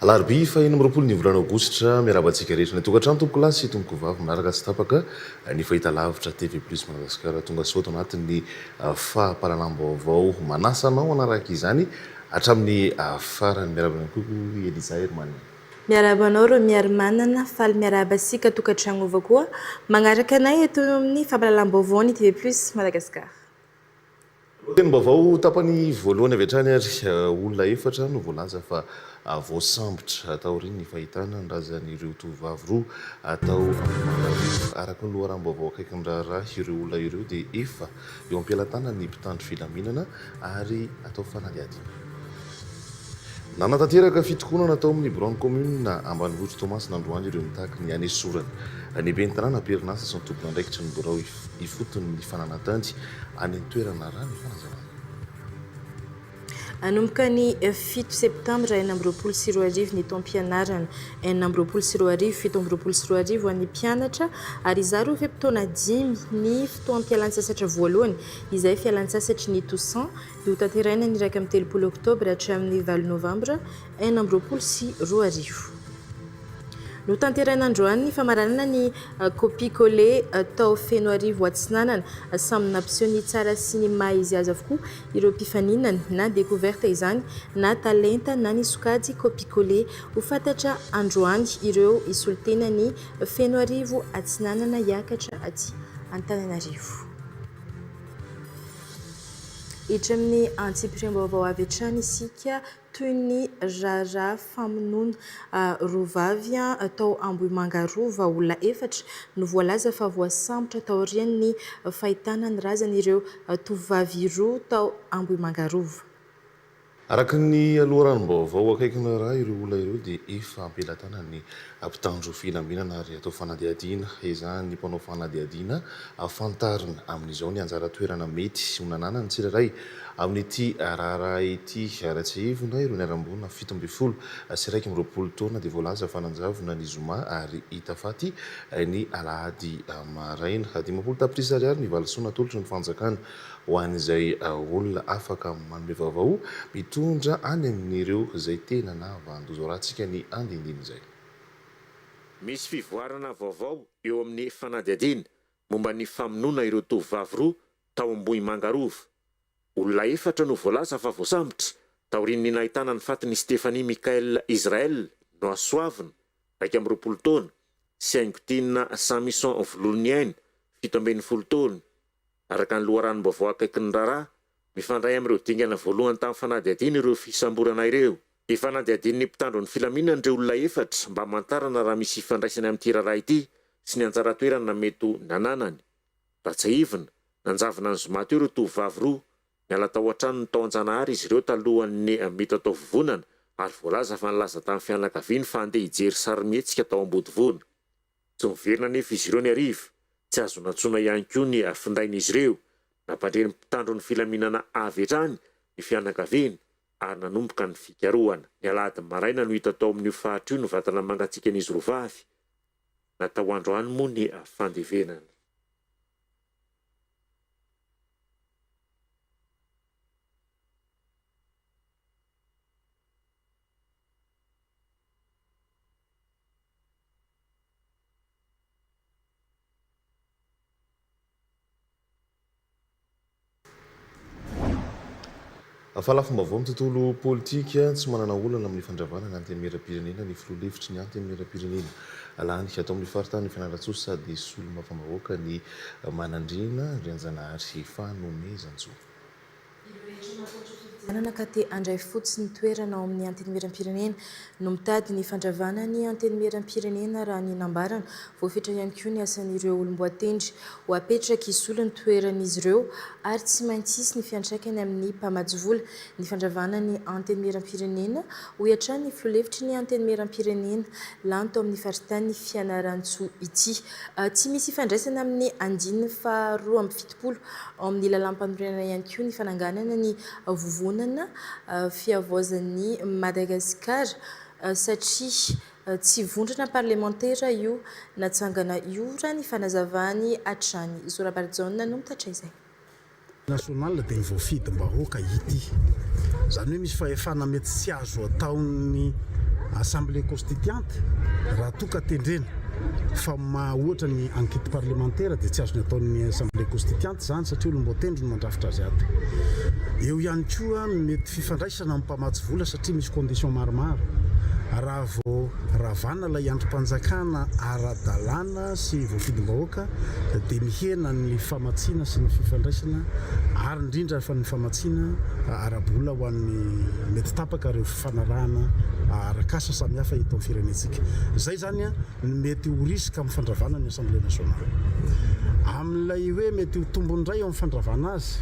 Alarobia faha 26 ny volana aogositra, miarahaba antsika rehetra any an-tokantrano tompokolahy sy tompokovavy manaraka tsy tapaka ny fahitalavitra TV Plus Madagascar tonga soa ato anatin'ny fampahalalam-baovao manasa anao hanaraka izany hatramin'ny farany. Miarahaba ihany koa i Elisa Herman. Miarahaba anao reo Miarimanana, faly miarahaba antsika tokantragno koa magnaraka anay eto amin'ny fampahalalam-baovao ny TV Plus Madagascar. Lohatenim-baovao tapany voalohany avy hatrany ary olona efatra no voalaza fa voasambotra taorian'ny fahitana ny razan'ireo tovovavy roa tao Ambohimangarova. Araka ny loharanom-baovao akaiky ny raharaha, ireo olona ireo dia efa eo am-pelatanan'ny mpitandro filaminana ary atao fanadihadiana. Nanatanteraka fitokonana tao amin'ny biraon'ny kaominina ambanivohitr'i Toamasina androany ireo mitaky ny hanesorana ny ben'ny tanàna am-perinasa sy ny tompon'andraikitry ny birao ifotony ny fananan-tany any an-toerana raha ny fanazavana. Hanomboka ny fito septambra 2026 ny taom-pianarana 2026 2027 ho an'ny mpianatra ary hizara ho fe-potoana dimy ny fotoam-pialantsasatra voalohany izay fialantsasatry ny Toussaint dia hotanterahina ny 31 oktobra hatramin'ny valo novambra 2026. Notanterahina androany ny famaranana ny copie coller tao Fenoarivo Atsinanana. Samy nampiseho ny tsara sy ny maha izy azy avokoa ireo mpifaninana, na découverte izany, na talenta na ny sokajy copie coller. Ho fantatra androany ireo hisolo-tena ny Fenoarivo Atsinanana hiakatra aty Antananarivo. Hiditra amin'ny antsipiriam-baovao avy hatrany isika toy ny raharaha famonoana roa vavy tao Ambohimanga Rova. Olona efatra no voalaza fa voasambotra taorian'ny fahitana ny razan'ireo tovovavy roa tao Ambohimanga Rova. Araka ny loharanom-baovao akaiky ny raharaha, ireo olona ireo dia efa am-pelatanan'ny mpitandro filaminana ary atao fanadihadiana. Ezahan'ny mpanao fanadihadiana fantarina amin'izao ny anjara toerana mety ho nananan'ny tsirairay amin'ity raharaha ity. Raha tsiahivina, ireo niharam-boina 17 sy 21 taona dia voalaza fa nanjavona ny zoma ary hita faty ny alahady maraina. 50 tapitrisa ariary ny valisoa natolotry ny fanjakana ho an'izay olona afaka manome vaovao mitondra any amin'ireo izay tena nahavanon-doza. Horahantsika ny andinindin'izay. Misy fivoarana vaovao eo amin'ny fanadihadiana momba ny famonoana ireo tovovavy roa tao Ambohimanga Rova. Olona efatra no voalaza fa voasambotra taorian'ny nahitana ny fatin'i Stéphanie Michael Israel Nohasoavina, 21 taona, sy Haingotiana Samison Vololoniaina, 17 taona. Araka ny loharanom-baovao akaiky ny raharaha, mifandray amin'ireo dingana voalohany tamin'ny fanadihadiana ireo fisamborana ireo. Efa nadihadian'ny mpitandro ny filaminana ireo olona efatra mba hamantarana raha misy ifandraisany amin'ity raharaha ity sy ny anjara toerana mety ho nananany. Raha tsiahivina, nanjavona ny zoma teo ireo tovovavy roa. Niala tao an-tranony tao Anjanahary izy ireo talohan'ny mitatao-vovonana ary voalaza fa nilaza tamin'ny fianakaviany fa handeha hijery sarimihetsika tao Ambodivona. Tsy niverina anefa izy ireo ny hariva. Tsy azo nantsoina ihany koa ny findain'izy ireo. Nampandre ny mpitandro ny filaminana avy hatrany ny fianakaviany ary nanomboka ny fikarohana. Ny alahady maraina no hita tao amin'io faritra io ny vatana mangatsiakan'izy roa vavy. Natao androany moa ny fandevenana. Fa lafim-baovao amin'ny tontolo politika, tsy manana olana amin'ny fandravana ny Antenimierampirenena ny filoha lefitry ny Antenimierampirenena lany ato amin'ny faritanin'i Fianarantsoa sady solombavambahoaka ny Manandriana Andrianjanahary Fanomezantsoa. Ireo rehetra matahotra fifidianana. Manana ka te handray fotsiny toerana ao amin'ny Antenimierampirenena no mitady ny fandravana ny Antenimierampirenena raha ny nambarany. Voafetra ihany koa ny asan'ireo olom-boatendry ho apetraka hisolo ny toeran'izy ireo ary tsy maintsy hisy ny fiantraikany amin'ny mpamatsy vola ny fandravana ny Antenimierampirenena, hoy hatrany ny filoha lefitry ny Antenimierampirenena lany tao amin'ny faritany Fianarantsoa ity. Tsy misy ifandraisana amin'ny andininy faha 72 ao amin'ny lalàmpanorenana ihany koa ny fananganana ny vovonana fihavaozan'i Madagasikara satria tsy vondrona parlemantera io natsangana io raha ny fanazavany hatrany. Zo Rabarijaona no mitatra izay. National dia ny voafidim-bahoaka ity. Izany hoe misy fahefana mety tsy azo ataon'ny Assemblée constituante raha toa ka tendrena fa maha ohatra ny enquete parlementaire dia tsy azony ataon'ny Assemblée constituante izany satria olom-boatendry no mandrafitra azy ato. Eo ihany koa ny mety fifandraisana amin'ny mpamatsy vola satria misy condition maromaro raha vao ravana ilay andrim-panjakana ara-dalàna sy voafidim-bahoaka dia mihena ny famatsiana sy ny fifandraisana ary indrindra fa ny famatsiana ara-bola ho an'ny mety tapaka ireo fifanarahana arak'asa samihafa eto amin'ny firenentsika. Izay izany no mety ho risque amin'ny fandravana ny Assemblée nationale. Amin'ilay hoe mety ho tombony indray eo amin'ny fandravana azy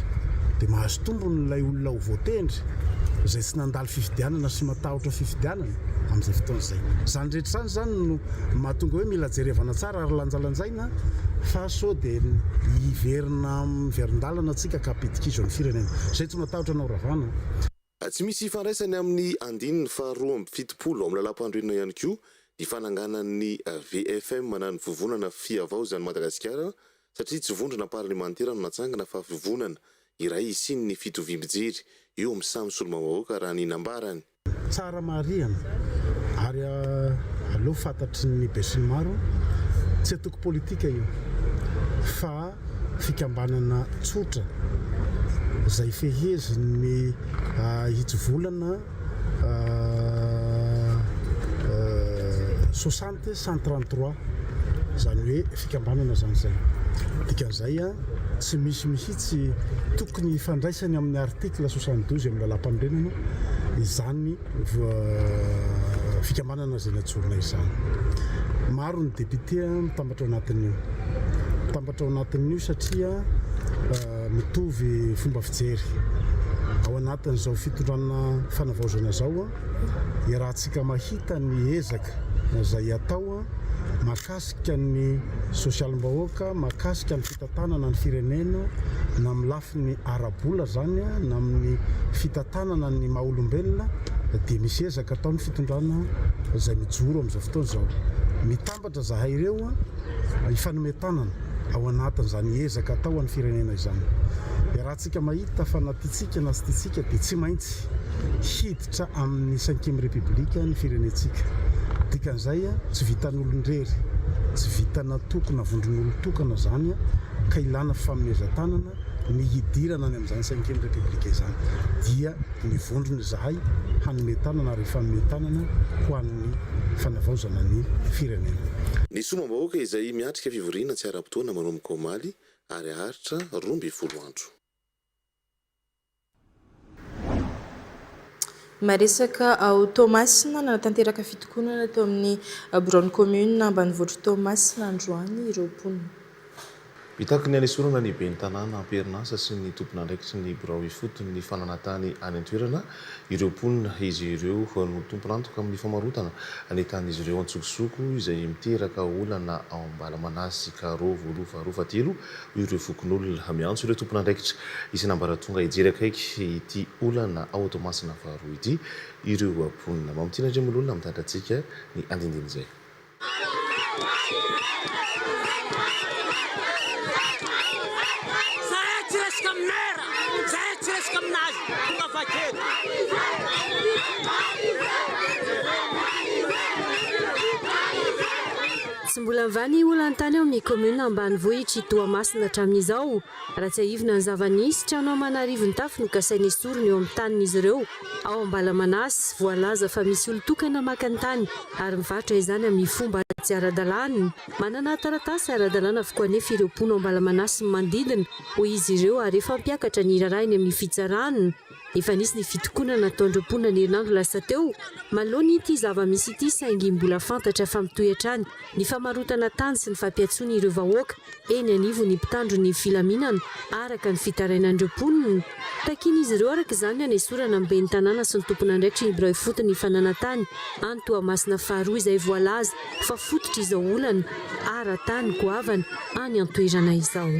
dia mahazo tombony ilay olona ho voatendry izay tsy nandalo fifidianana sy matahotra fifidianana amin'izay fotoana izay. Izany rehetra izany izany no mahatonga hoe mila jerevana tsara ary lanjalanjaina fa sao dia hiverina miverin-dalana tsika ka hampidi-kizo ny firenena. Izay tsy matahotra anao ravana. Tsy misy ifandraisany amin'ny andininy faha 72 ao amin'ny lalàmpanorenana ihany koa ny fananganan'ny VFM na ny Vovonana Fihavaozan'i Madagasikara satria tsy vondrona parlemantera no natsangana fa vovonana iray hisian'ny fitoviam-pijery eo amin'ny samy solombavambahoaka raha ny nambarany. Tsara marihana ary aleo fantatry ny besinimaro, tsy antoko politika io fa fikambanana tsotra izay fehezin'ny hitsivolana 60 133, izany hoe fikambanana izany izay. Dikan'izay tsy misy mihitsy tokony hifandraisany amin'ny article 72 amin'ny lalàmpanorenana izany fikambanana izay najorona izany. Maro ny député mitambatra ao anatin'io. Mitambatra ao anatin'io satria mitovy fomba fijery. Ao anatin'izao fitondrana fanavaozana izao, iarahantsika mahita ny ezaka izay atao mahakasika ny sosialim-bahoaka, mahakasika ny fitantanana ny firenena na amin'ny lafiny ara-bola izany na amin'ny fitantanana ny maha olombelona dia misy ezaka ataon'ny fitondrana izay mijoro amin'izao fotoana izao. Mitambatra izahay ireo hifanome tanana ao anatin'izany ezaka atao ho an'ny firenena izany. Iarahantsika mahita fa na tiantsika na tsy tiantsika dia tsy maintsy hiditra amin'ny cinquième république ny firenentsika. Dikan'izay tsy vitan'olon-drery, tsy vitan'antoko na vondron'olon-tokana izany ka ilana fifanomezan-tanana ny hidirana any amin'izany cinquième république izany. Dia mivondrona izahay hanome tanana ary hifanome tanana ho an'ny fanavaozana ny firenena. Ny solombavambahoaka izay miatrika fivoriana tsy ara-potoana manomboka omaly ary haharitra 12 andro. Maresaka ao Toamasina, nanatanteraka fitokonana teo amin'ny biraon'ny kaominina ambanivohitr'i Toamasina androany ireo mponina. Mitaky ny hanesorana ny ben'ny tanàna am-perinasa sy ny tompon'andraikitry ny birao ifoton'ny fananantany any an-toerana ireo mponina. Izy ireo no tompon'antoka amin'ny famarotana ny tanin'izy ireo an-tsokosoko izay miteraka olana ao Ambalamanasy Carreau voalohany faharoa fahatelo hoy ireo fokonolona. Miantso ireo tompon'andraikitra isan'ambaratonga hijery akaiky ity olana ao Toamasina faharoa ity ireo mponina. Mamitiana Andriamololona mitatra antsika ny andindinin'izay. Zahay tsy resaka amin'ny maire, zahay tsy resaka aminazy, tongava kely. Tsy mbola mivaha ny olan'ny tany ao amin'ny kaominina ambanivohitr'i Toamasina hatramin'izao. Raha tsiahivina ny zava-nisy, trano aman'arivony tafo no kasaina esorina eo amin'ny tanin'izy ireo ao Ambalamanasy. Voalaza fa misy olon-tokana maka ny tany ary mivarotra izany amin'ny fomba tsy ara-dalàna. Manana taratasy ara-dalàna avokoa anefa ireo mponina ao Ambalamanasy sy ny manodidina, hoy izy ireo, ary efa hampiakatra ny raharaha eny amin'ny fitsarana. Efa nisy ny fitokonana nataon'ireo mponina ny herinandro lasa teo manoloana ity zava-misy ity saingy mbola fantatra fa mitohy hatrany ny famarotana tany sy ny fampiantsoana ireo vahoaka eny anivon'ny mpitandro ny filaminana araka ny fitarainan'ireo mponina. Takian'izy ireo araka izany ny hanesorana ny ben'ny tanàna sy ny tompon'andraikitry ny birao ifotony fananan-tany any Toamasina faharoa izay voalaza fa fototr'izao olana ara-tany goavana any an-toerana izao.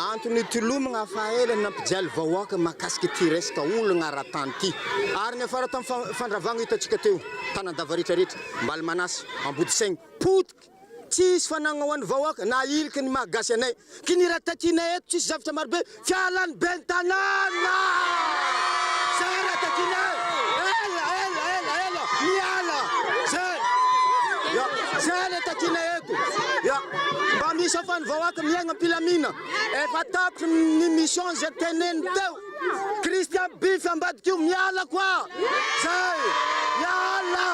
Antony itolomagna faha ela nampijaly vahoaka mahakasika ity resaka olagna ara-tany ity ary niafara tamin'ny fandravagna hitantsika teo Tanandava rehetra rehetra, Ambalimanasy, Ambodisaigny, potika tsisy fanagna ho an'ny vahoaka na iliky ny maha gasy anay. Ky ny raha takianay eto tsisy zavatra marobe fialan'ny ben'ny tanàna! Zay raha takianay! Ela ela ela ela miala! Zay! Ya! Zay le takianay eto! Ya! Mba misy afahan'ny vahoaka miaigna am-pilamina! Efa tapitry ny mission zay teneniny teo! Christian bify ambadika io miala quoi! Zay! Miala!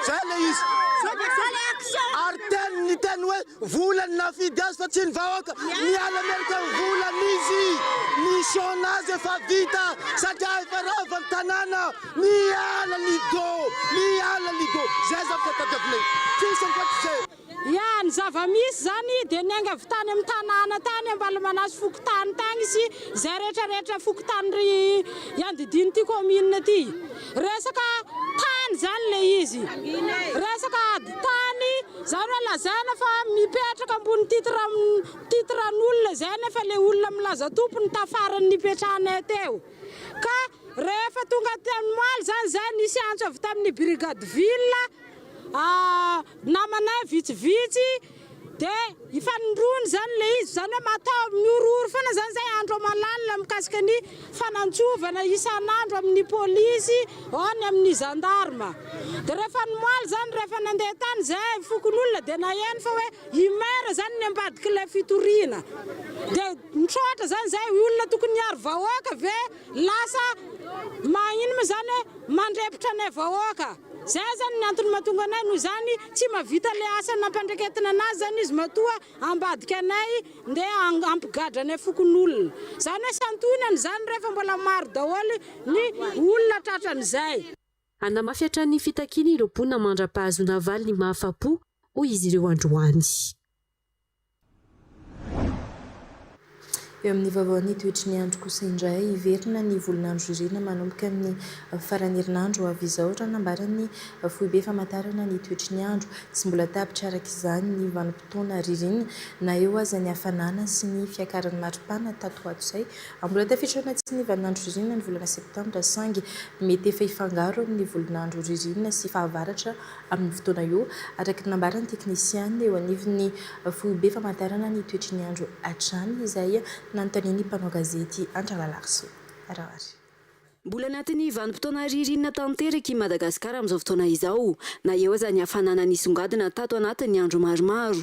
Zay le izy! Ary teny ny teny hoe Vola ny nafidy azy fa tsy ny vahoaka. Miala miaraka ny volany izy. Mission nazy efa vita satria efa rava ny tanàna. Miala Lido, miala Lido. Zay zavatra tadiavinay. Tsisy ankoatr'izay. Ya, ny zava-misy zany dia niainga avy tany amin'ny tanàna tany Ambalomanasy fokontany tagny sy izay rehetra rehetra fokontany ry iandidian'ity commune ity. Resaka tany zany le izy. Resaka ady tany. Zany hoe lazaina fa mipetraka ambony titre titre an'olona izay nefa le olona milaza tompony tafaran'ny nipetrahanay teo. Ka rehefa tonga teny omaly zany zay nisy antso avy tamin'ny brigade ville namanay vitsivitsy de ifanindroany zany le izy, zany hoe matao mihorohoro foana zany zay andro aman'alina mikasika ny fanantsovana isan'andro amin'ny polisy ao ny amin'ny gendarme. Dia rehefa nomaly izany, rehefa nandeha tany izahay fokonolona dia naheno fa hoe i maire izany ny ambadik'ilay fitoriana. Dia nitroatra izany izahay, olona tokony hiaro vahoaka ve lasa magnino moa izany hoe mandrepotra anay vahoaka. Izay izany ny antony mahatonga anay, noho izany tsy mahavita ilay asa nampandraiketina anazy izany izy matoa ambadika anay ndeha hampigadra anay fokonolona. Izany hoe santionany izany rehefa mbola maro daholo ny olona tratran'izay. Hanamafy hatrany ny fitakiany ireo mponina mandra-pahazoana valiny mahafa-po, hoy izy ireo androany. Eo amin'ny vaovaon'ny toetry ny andro kosa indray, hiverina ny volon'andro ririnina manomboka amin'ny faran'ny herinandro ho avy izao, raha nambaran'ny foibe famantarana ny toetry ny andro. Tsy mbola tapitra araka izany ny vanim-potoana ririnina na eo aza ny hafanana sy ny fiakaran'ny maripana tato ho ato izay. Mbola tafiditra ao anatin'ny vaninandro ririnina ny volana septambra saingy mety efa hifangaro amin'ny volon'andro ririnina sy fahavaratra amin'io fotoana io, araka ny nambaran'ny teknisianina eo anivon'ny foibe famantarana ny toetry ny andro hatrany izay nanontanian'ny mpanao gazety Andralalarisoa Rahary. Mbola anatin'ny vanim-potoana ririnina tanteraka i Madagasikara amin'izao fotoana izao, na eo aza ny hafanana nisongadina tato anatin'ny andro maromaro.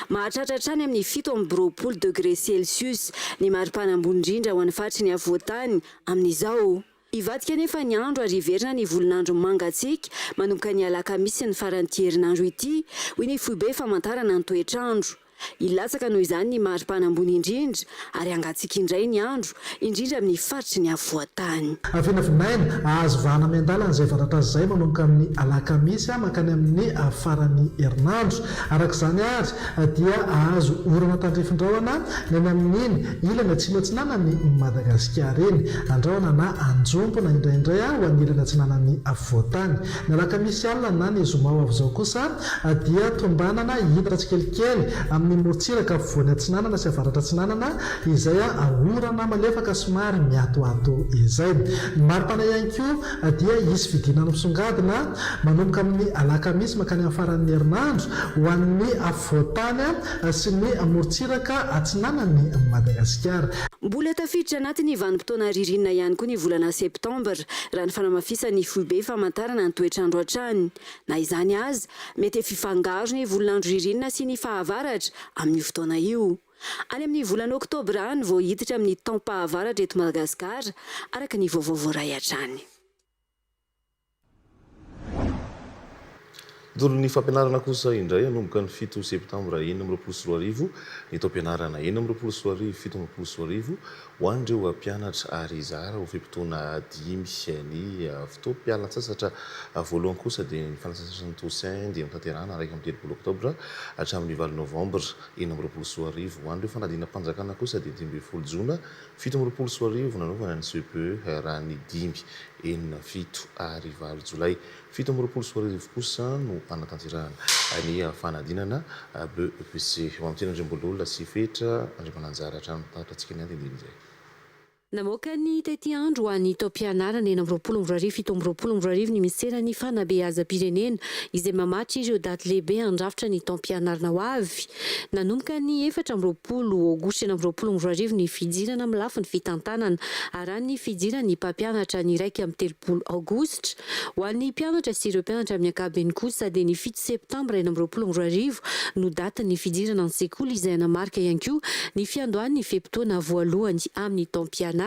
Mahatratra hatrany amin'ny 27 degré celsius ny maripana ambony indrindra ho an'ny faritry ny afovoan-tany amin'izao. Hivadika anefa ny andro ary hiverina ny volon'andro mangatsiaka manomboka ny alakamisy ny faran'ity herinandro ity, hoy ny foibe famantarana ny toetr'andro. Hilatsaka noho izany ny maripana ambony indrindra ary hangatsiaka indray ny andro, indrindra amin'ny faritry ny afovoan-tany. Vinavinaina hahazo vahana miandalana izay varatra azy izay manomboka amin'ny alakamisy mankany amin'ny faran'ny herinandro. Araka izany ary dia hahazo orana tandrifin-drahona ny any amin'iny ilany atsimo atsinanan'i Madagasikara iny. Andrahona na anjombona indraindray ho an'ny ilany atsinanan'ny afovoan-tany. Ny alakamisy alina na ny zoma ho avy izao kosa dia tombanana hiditra tsikelikely amin'ny morontsiraka afovoany atsinanana sy avaratra atsinanana izay orana malefaka somary miatoato izay. Ny maripana ihany koa dia hisy fidinana misongadina manomboka amin'ny alakamisy mankany amin'ny faran'ny herinandro ho an'ny afovoan-tany sy ny morontsiraka atsinanan'i Madagasikara. Mbola tafiditra anatin'ny vanim-potoana ririnina ihany koa ny volana septambra, raha ny fanamafisan'ny foibe famantarana ny toetr'andro hatrany. Na izany aza, mety hifangaro ny volon'andro ririnina sy ny fahavaratra amin'io fotoana io. Any amin'ny volana oktobra any vao hiditra amin'ny taom-pahavaratra eto Madagasikara, araka ny vaovao voaray hatrany. Tontolon'ny fampianarana kosa indray, hanomboka ny fito septambra 2026 ny taom-pianarana 2026, 2027 ho an'ireo mpianatra ary hizara ho fe-potoana dimy ny fotoam-pialantsasatra voalohany kosa dia ny fialantsasatry ny Toussaint dia hotanterahana 31 oktobra hatramin'ny valo novambra 2026. Ho an'ireo fanadinam-panjakana kosa dia 15 jona 2027 nanaovana ny CEPE raha ny dimy, enina, fito ary valo jolay 2027 kosa no hanatanterahana ny fanadinana BEPC. Ho amin'ity Andriambololona sy Fetra Andriamananjara hatrany mitatitra antsika ny andinindiny izay. Namoaka ny tetiandro ho an'ny taom-pianarana 2026 2027 ny minisiteran'ny Fanabeazam-pirenena izay mamaritra ireo daty lehibe handrafitra ny taom-pianarana ho avy. Nanomboka ny 24 aogositra 2026 ny fidirana amin'ny lafiny fitantanana arahin'ny fidiran'ny mpampianatra ny 31 aogositra. Ho an'ny mpianatra sy ireo mpianatra amin'ny ankapobeny kosa dia ny fito septambra 2026 no datin'ny fidirana an-tsekoly izay hanamarika ihany koa ny fiandohan'ny fe-potoana voalohany amin'ny taom-pianarana.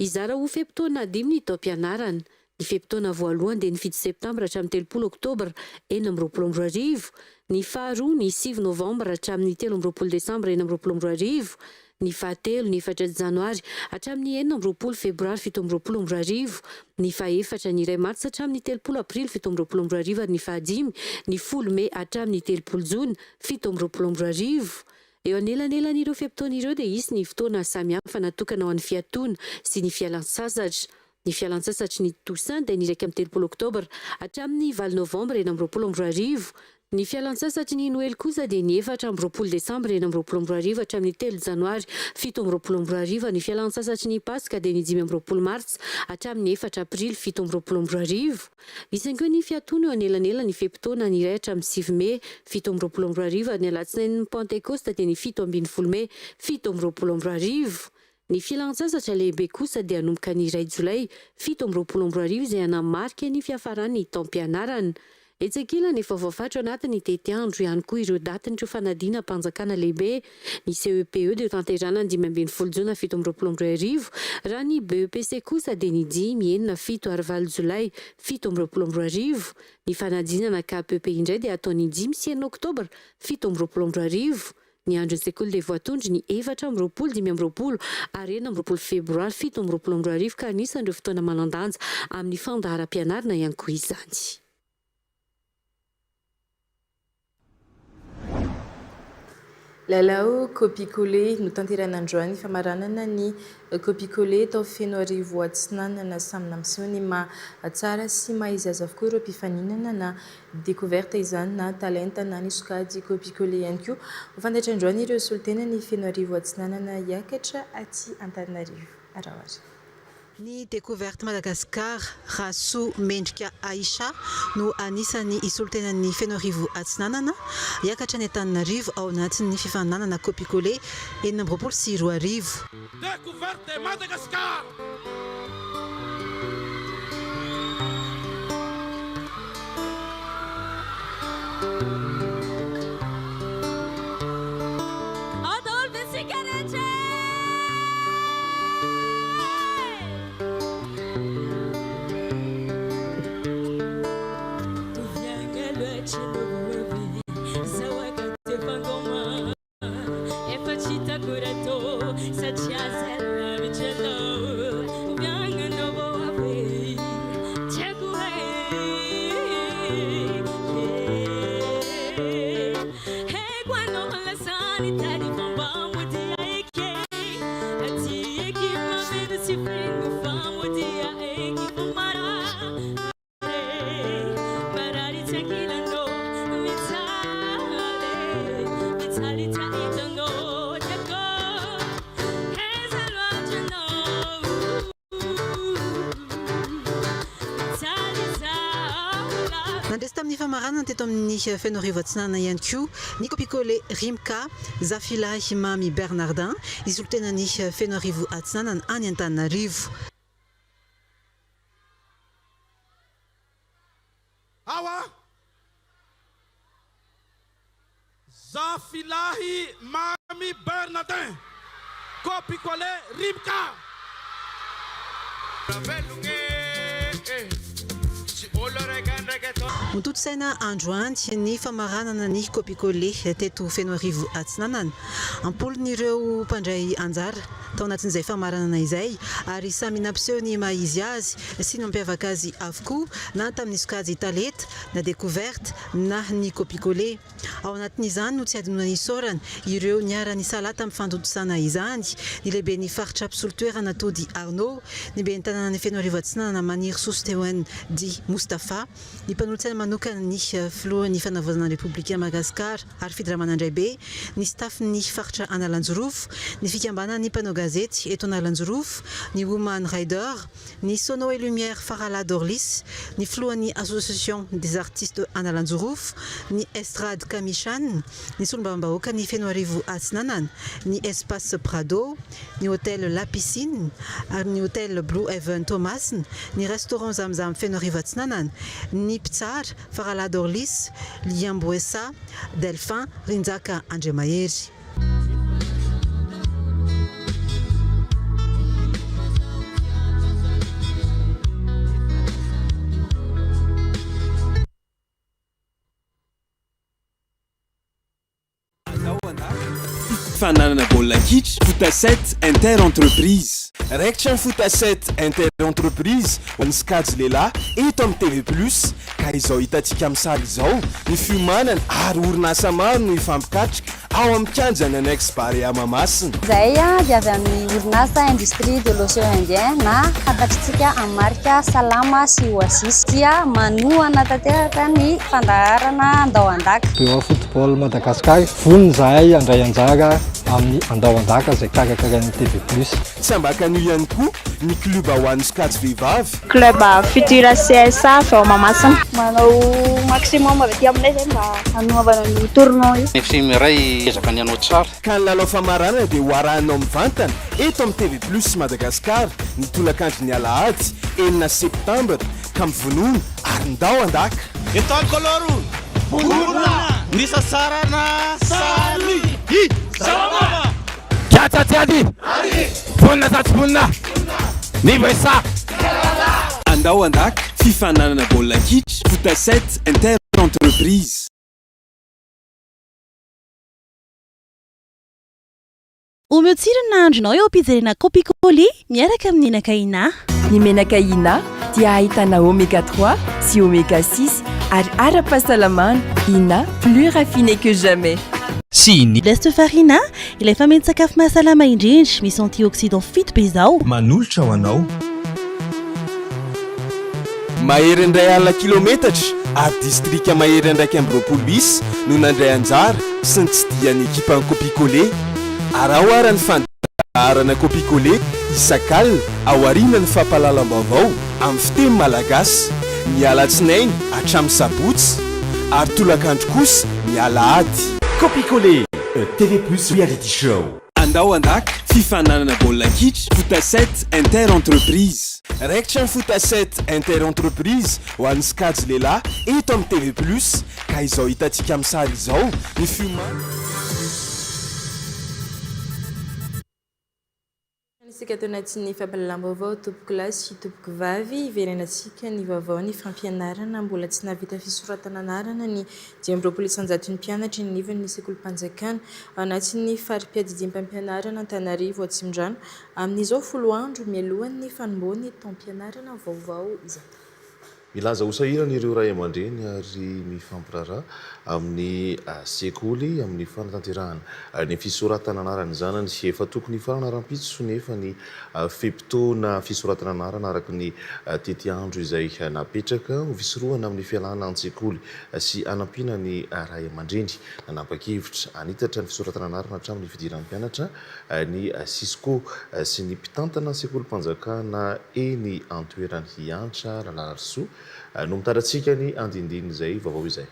Hizara ho fe-potoana dimy ny taom-pianarana. Ny fe-potoana voalohany dia ny fito septambra hatramin'ny 30 oktobra 2026, ny faharoa ny sivy novambra hatramin'ny 23 desambra 2026, ny fahatelo ny efatra janoary hatramin'ny 26 febroary 2027, ny fahefatra ny iray martsa hatramin'ny 30 aprily 2027 ary ny fahadimy ny folo mey hatramin'ny 30 jona 2027. Eo anelanelan'ireo fe-potoana ireo dia hisy ny fotoana samihafa natokana ho an'ny fiatoana sy ny fialan-tsasatra. Ny fialan-tsasatry ny Toussaint dia ny 31 oktobra hatramin'ny valo novambra 2026. Ny fialan-tsasatry ny Noely kosa dia ny 24 desambra 2026 hatramin'ny telo janoary 2027. Ny fialan-tsasatry ny Paska dia ny 25 martsa hatramin'ny efatra aprily 2027. Hisy ihany koa ny fiatoana eo anelanelan'ny fe-potoana ny iray hatramin'ny sivy mey 2027 ary ny alatsinain'ny Pantekosta dia ny 17 mey 2027. Ny fialan-tsasatra lehibe kosa dia hanomboka ny iray jolay 2027 izay hanamarika ny fiafaran'ny taom-pianarana. Etsy ankilany, efa voafaritra ao anatin'ny tetiandro ihany koa ireo datin'ireo fanadinam-panjakana lehibe. Ny CEPE dia hotanterahina ny 15 jona 2027, raha ny BEPC kosa dia ny dimy, enina, fito ary valo jolay 2027. Ny fanadinana KPP indray dia hatao ny dimy sy enina oktobra 2027. Ny andron'ny sekoly dia voatondro ny 24, 25 ary 26 febroary 2027 ka anisan'ireo fotoana manan-danja amin'ny fandaharam-pianarana ihany koa izany. Lalao Copie-coller notanterahina androany famaranana ny Copie-coller tao Fenoarivo Atsinanana. Samy nampiseho ny maha tsara sy maha izy azy avokoa ireo mpifaninana na Découverte izany na talenta na ny sokajy copie-coller ihany koa. Ho fantatra androany ireo solontenan'i Fenoarivo Atsinanana hiakatra aty Antananarivo. Araho ary. Ny Découverte Madagascar, Rasoa Mendrika Aïcha no anisan'ny hisolontenan'ny Fenoarivo Atsinanana hiakatra any Antananarivo ao anatin'ny fifaninanana copie-coller 2026. Découverte Madagascar! Ao daholo ve tsika rehetra e! Efa tsy hitako raha tô satria zay lavitra anao Oviagna anao vao avy e Tiako e Haiko anao lasa nitady fa mba modia eky Aty eky mameno tsy feno fa modia eky fa marary Marary tsy ankilanao Mijaly Mijaly tsy ahitanao Tiako Aiza loatra anao Mijaly zaho lava. Nandresy tamin'ny famaranana teto amin'ny Fenoarivo Atsinanana ihany koa ny Copie-coller Rimka Zafilahy Mamy Bernardin, nisolotenan'i Fenoarivo Atsinanana any Antananarivo. Ao a! Zafilahy Mamy Bernadin, Copie coller Rimka. Notontosaina androany ny famaranana ny Copie-coller teto Fenoarivo Atsinanana. Am-polony ireo mpandray anjara tao anatin'izay famaranana izay ary samy nampiseho ny maha izy azy sy ny mampiavaka azy avokoa na tamin'ny sokajy talenta na découverte na ny copie-coller. Ao anatin'izany no tsy hadinoana ny isaorana ireo niara-nisalahy tamin'ny fantontosana izany, ny lehiben'ny faritra mpisolo toerana Tody Arnaud, ny ben'ny tanànan'i Fenoarivo Atsinanana Manirisoa Stewen dit Moustapha, ny mpanolotsaina manokana ny filohan'ny Fanavaozana ny Repoblika Madagasikara Harifidy Ramanandraibe, ny staff-n'ny faritra Analanjirofo, ny fikambanan'ny mpanao gazety eto Analanjirofo, ny Woman Rider, ny Sono et Lumière Farala Dorlis, ny filohan'ny Association des Artistes Analanjirofo, ny Estrade Kamishan, ny solombavambahoakan'i Fenoarivo Atsinanana, ny Espace Prado, ny Hotel La Piscine ary ny Hotel Blue Heaven Toamasina, ny Restaurant Zamzam Fenoarivo Atsinanana, ny mpitsara Farala Dorlis, Liamboesa, Delphin Rinjaka Andriamahery. Fananana baolina kitra, Foot-à-sept Inter Entreprise. Raikitra ny Foot-à-sept Inter Entreprise ho an'ny sokajy lehilahy eto amin'ny TV Plus ka izao hitantsika amin'ny sary izao ny fiomanana ary orinasa maro no hifampikatrika ao amin'ny kianjan'ny Annexe Barea Mahamasina. Izahay dia avy amin'ny orinasa Industrie de l'Océan Indien na fantatritsika amin'ny marika Salama sy Oasis dia manohana tanteraka ny fandaharana Andao Handaka. Bureau Football Madagascar, vonona izahay handray anjara amin'ny Andao Handaka izay karakarain'ny TV Plus. Tsy ambakan'io ihany koa ny klioba ho an'ny sokajy vehivavy. Club Futura CSA avy ao Mahamasina. Manao maximum avy aty aminay izay mba hanoavana an'io tournoi io. Ny film iray ezaka ny hanao tsara. Ka ny lalao famaranana dia ho arahinao mivantana eto amin'ny TV Plus Madagascar ny tolakandron'ny alahady enina septambra ka mivonona ary ndao handaka! Etoile Color Vorona Nisasarana Samy Salama! Kiatsa tsy ady! Vonona sa tsy vonona? Ny voisa! Andao handaka, fifaninanana baolina kitra, foot à sept, inter entreprise. Omeo tsiro ny nahandronao eo am-pijerena kopy-coller miaraka amin'ny menaka Ina. Ny menaka Ina dia ahitana oméga trois sy oméga six ary ara-pahasalamana, Ina, plus raffiné que jamais. Sy ny. Blessed Farina, ilay fameno-tsakafo mahasalama indrindra, misy antioxydants fito be izao. Manolotra ho anao. Mahery indray alina kilometatra ary distrika mahery 21 isa no nandray anjara sy nitsidihan'ny ekipan'ny Copie Coller. Araho ara ny fandaharana Copie Coller isak'alina aorianan'ny fampahalalam-baovao amin'ny fiteny malagasy, ny alatsinainy hatramin'ny sabotsy ary tolakandro kosa ny alahady. Copie Coller, TV Plus Reality Show. Andao handaka, fifaninanana baolina kitra, foot à sept inter entreprise. Raikitra ny foot à sept inter entreprise ho an'ny sokajy lehilahy eto amin'ny TV Plus ka izao hitantsika amin'ny sary izao ny fiomanana. Isika ato anatin'ny fampahalalam-baovao tompokolahy sy tompokovavy, hiverenantsika ny vaovao ny fampianarana mbola tsy nahavita fisoratana anarana ny 25 isan-jaton'ny mpianatra eny anivon'ny sekolim-panjakana ao anatin'ny fari-piadidiam-pampianarana Antananarivo Atsimondrano amin'izao folo andro mialohan'ny fanombohan'ny taom-pianarana vaovao izao. Milaza ho sahirana ireo ray aman-dreny ary mifampiraharaha amin'ny sekoly amin'ny fanatanterahana ny fisoratana anaran'ny zanany. Efa tokony hifarana rahampitso nefa ny fe-potoana fisoratana anarana araka ny tetiandro izay napetraka ho fisorohana amin'ny fialana an-tsekoly sy hanampiana ny ray aman-dreny. Nanapa-kevitra hanitatra ny fisoratana anarana hatramin'ny fidiran'ny mpianatra ny Cisco sy ny mpitantana sekolim-panjakana eny an-toerana Hiantra Ralalarisoa no mitaratsika ny andindinin'izay vaovao izay.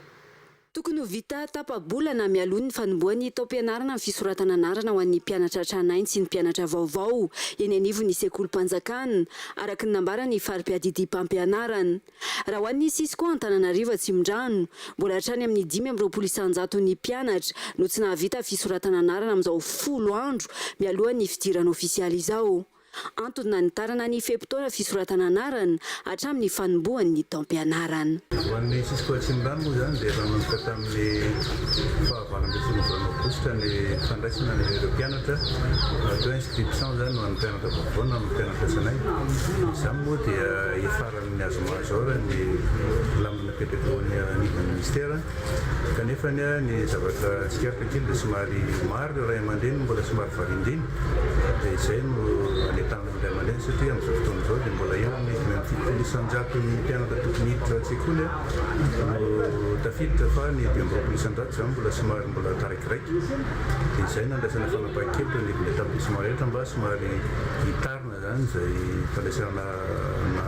Tokony ho vita tapa-bolana mialoha ny fanombohan'ny taom-pianarana ny fisoratana anarana ho an'ny mpianatra tranainy sy ny mpianatra vaovao eny anivon'ny sekolim-panjakana, araka ny nambaran'ny fari-piadidiam-pampianarana. Raha ho an'ny Cisco Antananarivo Atsimondrano, mbola hatrany amin'ny 25 isan-jaton'ny mpianatra no tsy nahavita fisoratana anarana amin'izao folo andro mialohan'ny fidirana ofisialy izao. Antony nanitarana ny fe-potoana fisoratana anarana hatramin'ny fanombohan'ny taom-pianarana. Ho an'ny Cisco Atsimondrano moa izany dia efa nanomboka tamin'ny faha 18 volana aogositra ny fandraisana ireo mpianatra, atao hoe inscription izany ho an'ny mpianatra vaovao na amin'ny mpianatra tranainy. Izany moa dia hiafaran'ny azoma izao raha ny lamina napetraka eo anivon'ny minisitera. Kanefa ny zavatra tsikaritra kely dia somary maro ireo ray aman-dreny mbola somary variandriana dia izay no anentanana ny ray aman-dreny satria amin'izao fotoana izao dia mbola eo amin'ny 75 isan-jaton'ny mpianatra tokony hiditra an-tsekoly no tafiditra fa ny 25 isan-jato izany mbola somary mbola taraikiraiky dia izay no andraisana fanapahan-kevitra eo anivon'ny établissement rehetra mba somary hitarina izany izay fandraisana na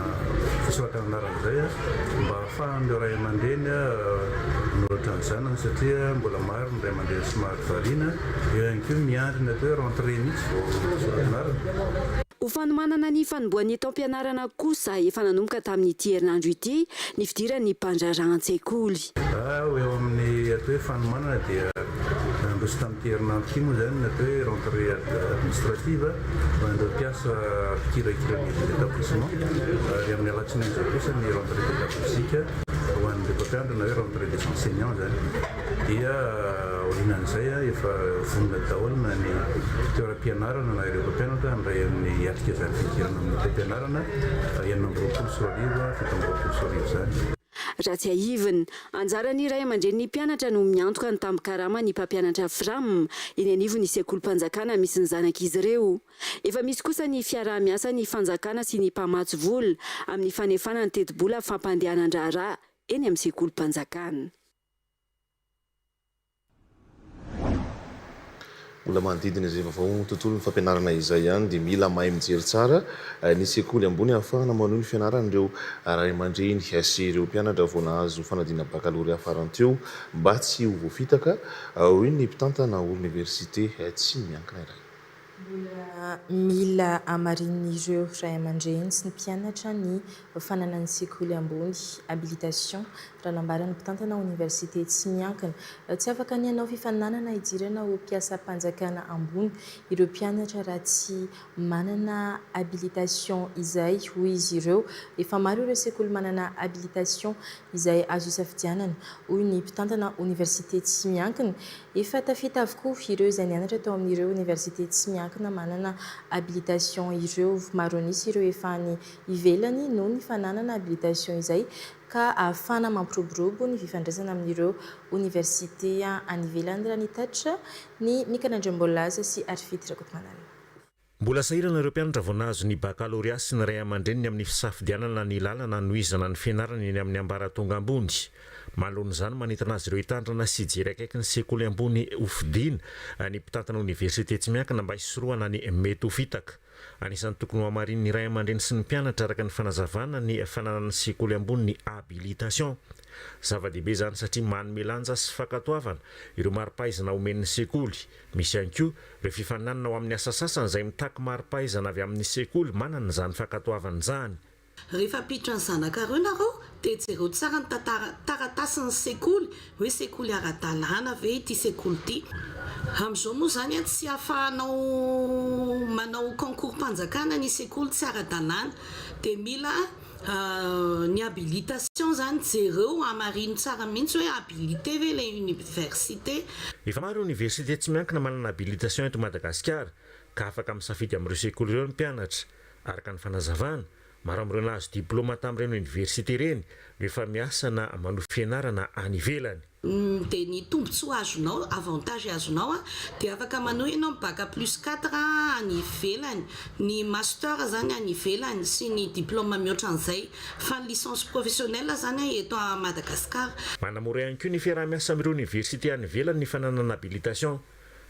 fisoratana anarana izay mba ahafahan'ireo ray aman-dreny manoratra ny zanany satria mbola maro ny ray aman-dreny somary variana, eo ihany koa miandry ny atao hoe rentrée mihitsy vao misoratra anarana. Ho fanomanana ny fanombohan'ny taom-pianarana kosa, efa nanomboka tamin'ity herinandro ity ny fidiran'ny mpandraharaha an-tsekoly. Eo amin'ny atao hoe fanomanana dia nandroso tamin'ity herinandro ity moa izany ny atao hoe rentrée administrative ho an'ireo mpiasa mpikirakira ny établissement ary amin'ny alatsinainy izao kosa ny rentrée pédagogique ho an'ireo mpampianatra na hoe rentrée des enseignants izany dia aorianan'izay efa vonona daholo na ny toeram-pianarana na ireo mpampianatra handray amin'ny hiatrika izany fidirana amin'ny taom-pianarana 2026 2027 izany. Raha tsiahivina, anjaran'ny ray aman-drenin'ny mpianatra no miantoka ny tambin-karaman'ny mpampianatra Fram eny anivon'ny sekolim-panjakana misy ny zanak'izy ireo. Efa misy kosa ny fiaraha-miasan'ny fanjakana sy ny mpamatsy vola amin'ny fanefana ny tetibola fampandehanan-draharaha eny amin'ny sekolim-panjakana. Mbola manodidina izay vaovao tontolon'ny fampianarana izay ihany dia mila mahay mijery tsara ny sekoly ambony ahafahana manohy ny fianaran'ireo ray aman-dreny sy ireo mpianatra vao nahazo fanadinana bakalorea farany teo mba tsy ho voafitaka, hoy ny mpitantana oniversite tsy miankina iray. Mbola mila hamarinin'ireo ray aman-dreny sy ny mpianatra ny fananan'ny sekoly ambony, habilitation, raha nambaran'ny mpitantana oniversite tsy miankina. Tsy afaka ny hanao fifaninanana hidirana ho mpiasam-panjakana ambony ireo mpianatra raha tsy manana habilitation izay, hoy izy ireo. Efa maro ireo sekoly manana habilitation izay azo isafidianana, hoy ny mpitantana oniversite tsy miankina. Efa tafita avokoa ireo izay nianatra tao amin'ireo oniversite tsy miankina manana habilitation ireo. Maro an'isa ireo efa any ivelany noho ny fananana habilitation izay ka ahafahana mampiroborobo ny fifandraisana amin'ireo oniversite any ivelany raha nitatitra ny Mika Randriamboalaza sy Harifidy Rakotomanana. Mbola sahirana ireo mpianatra vao nahazo ny bakalorea sy ny ray aman-dreniny amin'ny fisafidianana ny lalana hanohizana ny fianarany eny amin'ny ambaratonga ambony. Manoloana izany, manentana azy ireo hitandrina sy hijery akaiky ny sekoly ambony hofidiana ny mpitantana oniversite tsy miankina mba hisorohana ny mety ho fitaka. Anisan'ny tokony hohamarinin'ny ray aman-dreny sy ny mpianatra araka ny fanazavana ny fananan'ny sekoly ambony ny habilitation. Zava-dehibe izany satria manome lanja sy fankatoavana ireo mari-pahaizana omen'ny sekoly. Misy ihany koa ireo fifaninanana ho amin'ny asa sasany izay mitaky mari-pahaizana avy amin'ny sekoly manana izany fankatoavana izany. Rehefa hampiditra ny zanakareo nareo dia jereo tsara ny tantara taratasin'ny sekoly hoe sekoly ara-dalàna ve ity sekoly ity. Amin'izao moa izany tsy ahafahanao manao concours-mpanjakana ny sekoly tsy ara-dalàna dia mila Ny habilitation zany jereo hamarino tsara mihitsy hoe habilité ve ilay université. Efa maro ireo oniversite tsy miankina manana habilitation eto Madagasikara ka afaka misafidy amin'ireo sekoly ireo ny mpianatra. Araka ny fanazavana, maro amin'ireo nahazo diplaoma tamin'ireny oniversite ireny no efa miasa na manohy fianarana any ivelany. Dia ny tombotsoa azonao, avantage azonao dia afaka manohy ianao ny bac plus quatre any ivelany, ny master zany any ivelany sy ny diplôme mihoatra an'izay, fa ny licence professionnelle zany eto Madagascar. Manamora ihany koa ny fiaraha-miasa amin'ireo oniversite any ivelany ny fananana habilitation.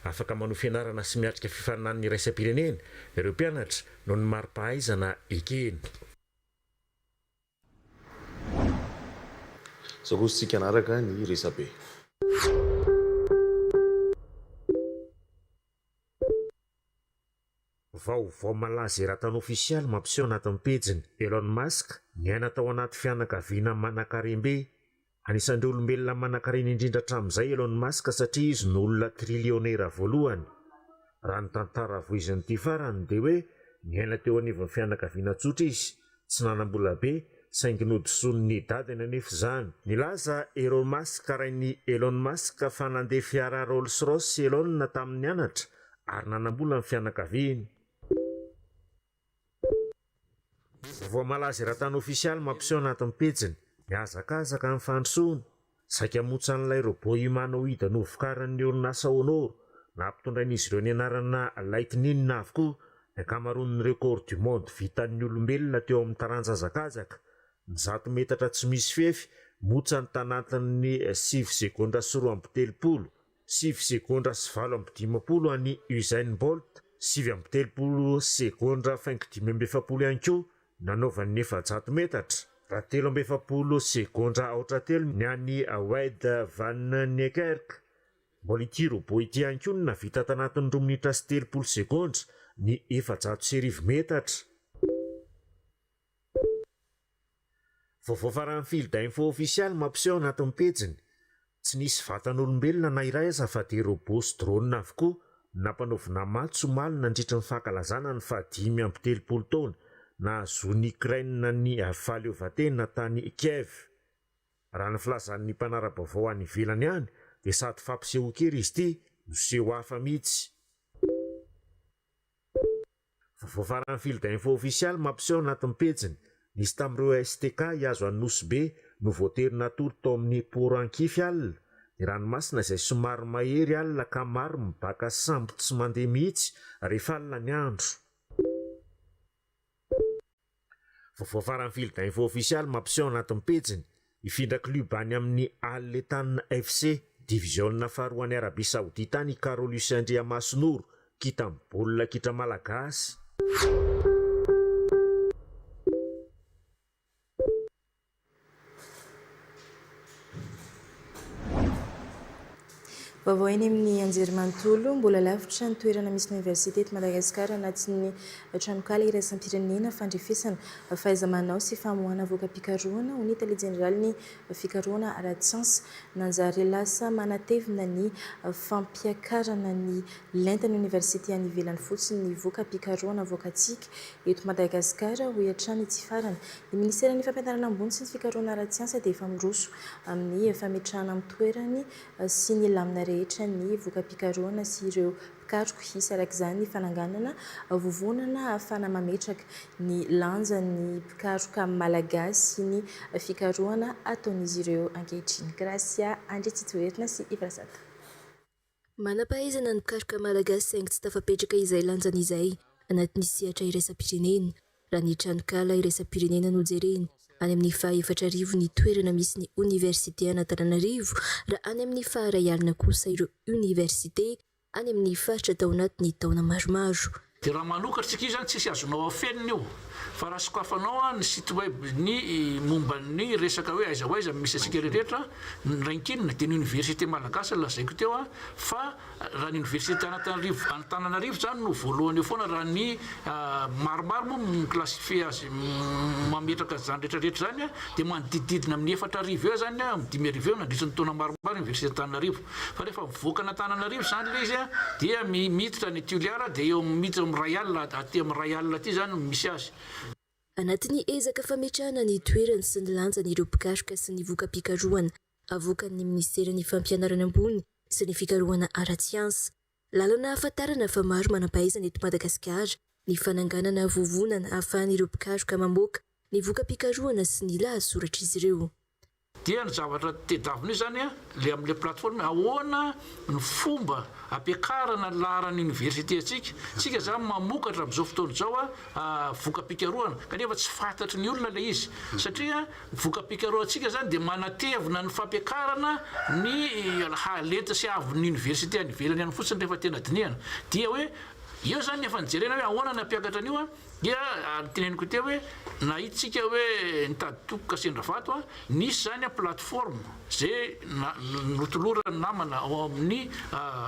Afaka manohy fianarana sy miatrika fifaninanana iraisam-pirenena ireo mpianatra noho ny mari-pahaizana ekeny. Izao kosa isika hanaraka ny resabe. Vaovao malaza eran-tany ofisialy mampiseho anatin'ny pejiny, Elon Musk, niaina tao anaty fianakaviana manankarem-be. Anisan'ireo olombelona manankarena indrindra hatramin'izay Elon Musk satria izy no olona trilionera voalohany. Raha ny tantara voizin'ity farany dia hoe. Niaina teo anivon'ny fianakaviana tsotra izy, tsy nanam-bola be, saingy nodisoan'ny dadany anefa izany. Nilaza Errol Musk rain'i Elon Musk fa nandeha fiara Rolls Royce Elon tamin'ny nianatra ary nanam-bola ny fianakaviany. Vaovao malaza eran-tany ofisialy mampiseho anatin'ny pejiny, mihazakazaka ny fandrosoana. Saika motsan'ilay robot humanoïde novokarin'ny orinasa Honor, nampitondrain'izy ireo ny anarana Lightning avokoa ny ankamaroan'ny record du monde vitan'ny olombelona teo amin'ny taranja hazakazaka, ny zato metatra tsy misy fefy, motsany tanatin'ny sivy segondra sy 32. Sivy segondra sy 58 an'i Usain Bolt, 39 segondra faingo 45 ihany koa nanaovany ny 400 metatra, raha 43 segondra aotra telo ny an'i Wayde van Niekerk. Mbola ity robot ity ihany koa no nahavita tanatin'ny roa minitra sy 30 segondra ny 1400 metatra. Vaovao faran'ny Field Info ofisialy mampiseho anatin'ny pejiny, tsy nisy vatan'olombelona na iray aza fa dia robot sy drone avokoa no nampanaovina matso omaly nandritry ny fankalazana ny faha-35 taona nahazoan'i Ukraine ny fahaleovantena tany Kiev. Raha ny filazan'ny mpanara-baovao any ivelany any dia sady fampisehoan-kery izy ity no seho hafa mihitsy. Vaovao faran'ny Field Info ofisialy mampiseho anatin'ny pejiny, nisy tamin'ireo STK hihazo an'i Nosy Be no voatery natory tao amin'ny Port Ankify alina, ny ranomasina izay somary mahery alina ka maro mibaka sambo tsy mandeha mihitsy rehefa alina ny andro. Vaovao faran'ny Field Info ofisialy mampiseho anatin'ny pejiny, hifindra club any amin'ny Al Ettan FC, diviziona faharoa any Arabia Saodita any i Carolus Andriamasinoro, kintan'ny baolina kitra malagasy. Vaovao eny amin'ny anjerimanontolo, mbola lavitra ny toerana misy ny oniversite eto Madagasikara anatin'ny tranonkala iraisam-pirenena fandrefesana fahaiza-manao sy famoahana voka-pikarohana, hoy ny tale jeneralin'ny fikarohana ara-tsiansa. Nanjary lasa manatevina ny fampiakarana ny lentan'ny oniversite any ivelany fotsiny ny voka-pikarohana avoakantsika eto Madagasikara, hoy hatrany ity farany. Ny minisiteran'ny Fampianarana ambony sy ny fikarohana ara-tsiansa dia efa miroso amin'ny fametrahana amin'ny toerany sy ny lamina rehetra ny voka-pikarohana sy ireo mpikaroka. Hisy araka izany ny fananganana vovonana ahafahana mametraka ny lanjan'ny mpikaroka malagasy sy ny fikarohana ataon'izy ireo ankehitriny. Gracia Andriatsitoherina sy Yves Razata. Manam-pahaizana ny mpikaroka malagasy saingy tsy tafapetraka izay lanjany izay anatin'ny sehatra iraisam-pirenena. Raha ny tranonkala iraisam-pirenena no jerena, any amin'ny faha 4000 ny toerana misy ny oniversite an'Antananarivo, raha any amin'ny faha 1000 kosa ireo oniversite any amin'ny faritra tao anatin'ny taona maromaro. Dia raha manokatra tsika io zany tsisy azonao afenina io fa raha sokafanao ny site web ny momba ny resaka hoe aiza ho aiza misy antsika rehetra ny ranking dia ny université malagasy no lazaiko teo fa raha ny université Antananarivo Antananarivo zany no voalohany eo foana raha ny maromaro moa mi-classifier azy mametraka an'izany rehetra rehetra izany dia manodidididina amin'ny 4000 eo zany amin'ny 5000 eo nandritry ny taona maromaro université Antananarivo. Fa rehefa mivoaka an'Antananarivo izany ilay izy dia miditra any Toliara dia eo amin'ny miditra amin'ny iray alina aty amin'ny iray alina aty izany no misy azy. Anatin'ny ezaka fametrahana ny toerany sy ny lanjany ireo mpikaroka sy ny voka-pikarohana avoakan'ny minisiteran'ny Fampianarana ambony sy ny fikarohana ara-tsiansa. Lalana ahafantarana fa maro manam-pahaizana eto Madagasikara ny fananganana vovonana ahafahan'ireo mpikaroka mamoaka ny voka-pikarohana sy ny lahatsoratr'izy ireo. Dia ny zavatra tedavina io zany an, le amle plateforme ahoana ny fomba ampiakarana ny laharan'ny université antsika, tsika zany mamokatra amzao fotoana izao an voka-pikarohana kanefa tsy fantatry ny olona le izy satria ny voka-pikarohantsika zany dia manatevina ny fampiakarana ny halenta sy haavon'ny université any ivelany any fotsiny rehefa tena dinihana dia hoe eo zany efa nijerena hoe ahoana ny hampiakatra an'io an. Dia noteneniko teo hoe nahita tsika hoe nitady tokoka sendra vato a, nisy zany a plateforme ze notoloran'ny namana ao amin'ny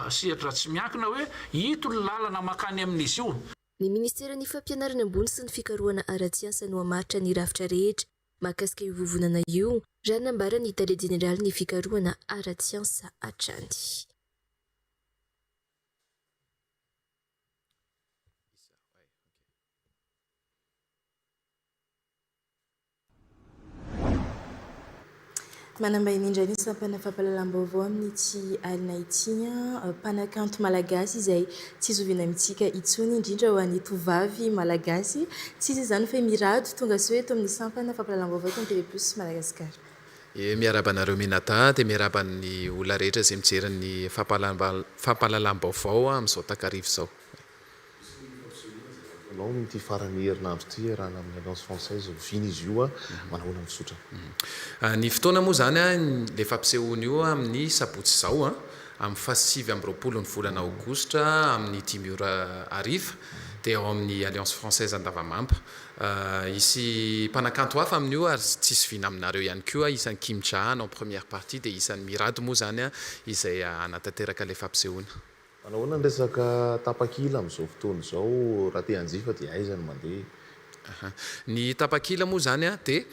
sehatra tsy miankina hoe ito ny lalana mankany amin'izy io. Ny Ministeran'ny Fampianarana ambony sy ny fikarohana ara-tsiansa no hamaritra ny rafitra rehetra mahakasika io vovonana io, raha ny nambaran'ny Tale Jeneralin'ny fikarohana ara-tsiansa hatrany. Manambahiny indray ny sampana fampahalalam-baovao amin'ity alina ity. Mpanakanto malagasy izay tsy zoviana amintsika intsony, indrindra ho an'ny tovovavy malagasy. Tsy iza izany fa i Mirado, tonga soa eto amin'ny sampana fampahalalam-baovao eto amin'ny TV Plus Madagascar. Ie, miarahaba anareo mianadahy, dia miarahaba ny olona rehetra izay mijery ny fampahalalam-baovao amin'izao takariva izao. Hisy ny fampisehoana izay hataonao amin'ity faran'ny herinandro ity iarahana amin'ny Alliance Française. Oviana izy io? Manahoana ny fizotrany? Ny fotoana moa izany, ilay fampisehoana io amin'ny sabotsy izao, amin'ny fahasivy amby roapolo ny volana aogositra amin'ny dimy ora hariva, dia ao amin'ny Alliance Française Andavamamba. Hisy mpanakanto hafa amin'io ary tsisy vina aminareo ihany koa, isan'i Kim Jah hanao première partie dia isan'i Mirado moa izany izay hanatanteraka ilay fampisehoana. Manahoana ny resaka tapakila amin'izao fotoana izao, raha te hanjifa dia aiza no mandeha? Aha. Ny tapakila moa izany dia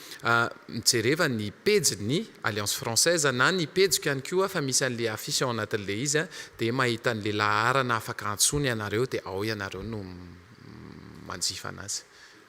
mijereva ny pejin'ny Alliance Française na ny pejiko ihany koa fa misy an'ilay affiche ao anatin'ilay izy dia mahita an'ilay laharana afaka antsoina ianareo dia ao ianareo no manjifa anazy.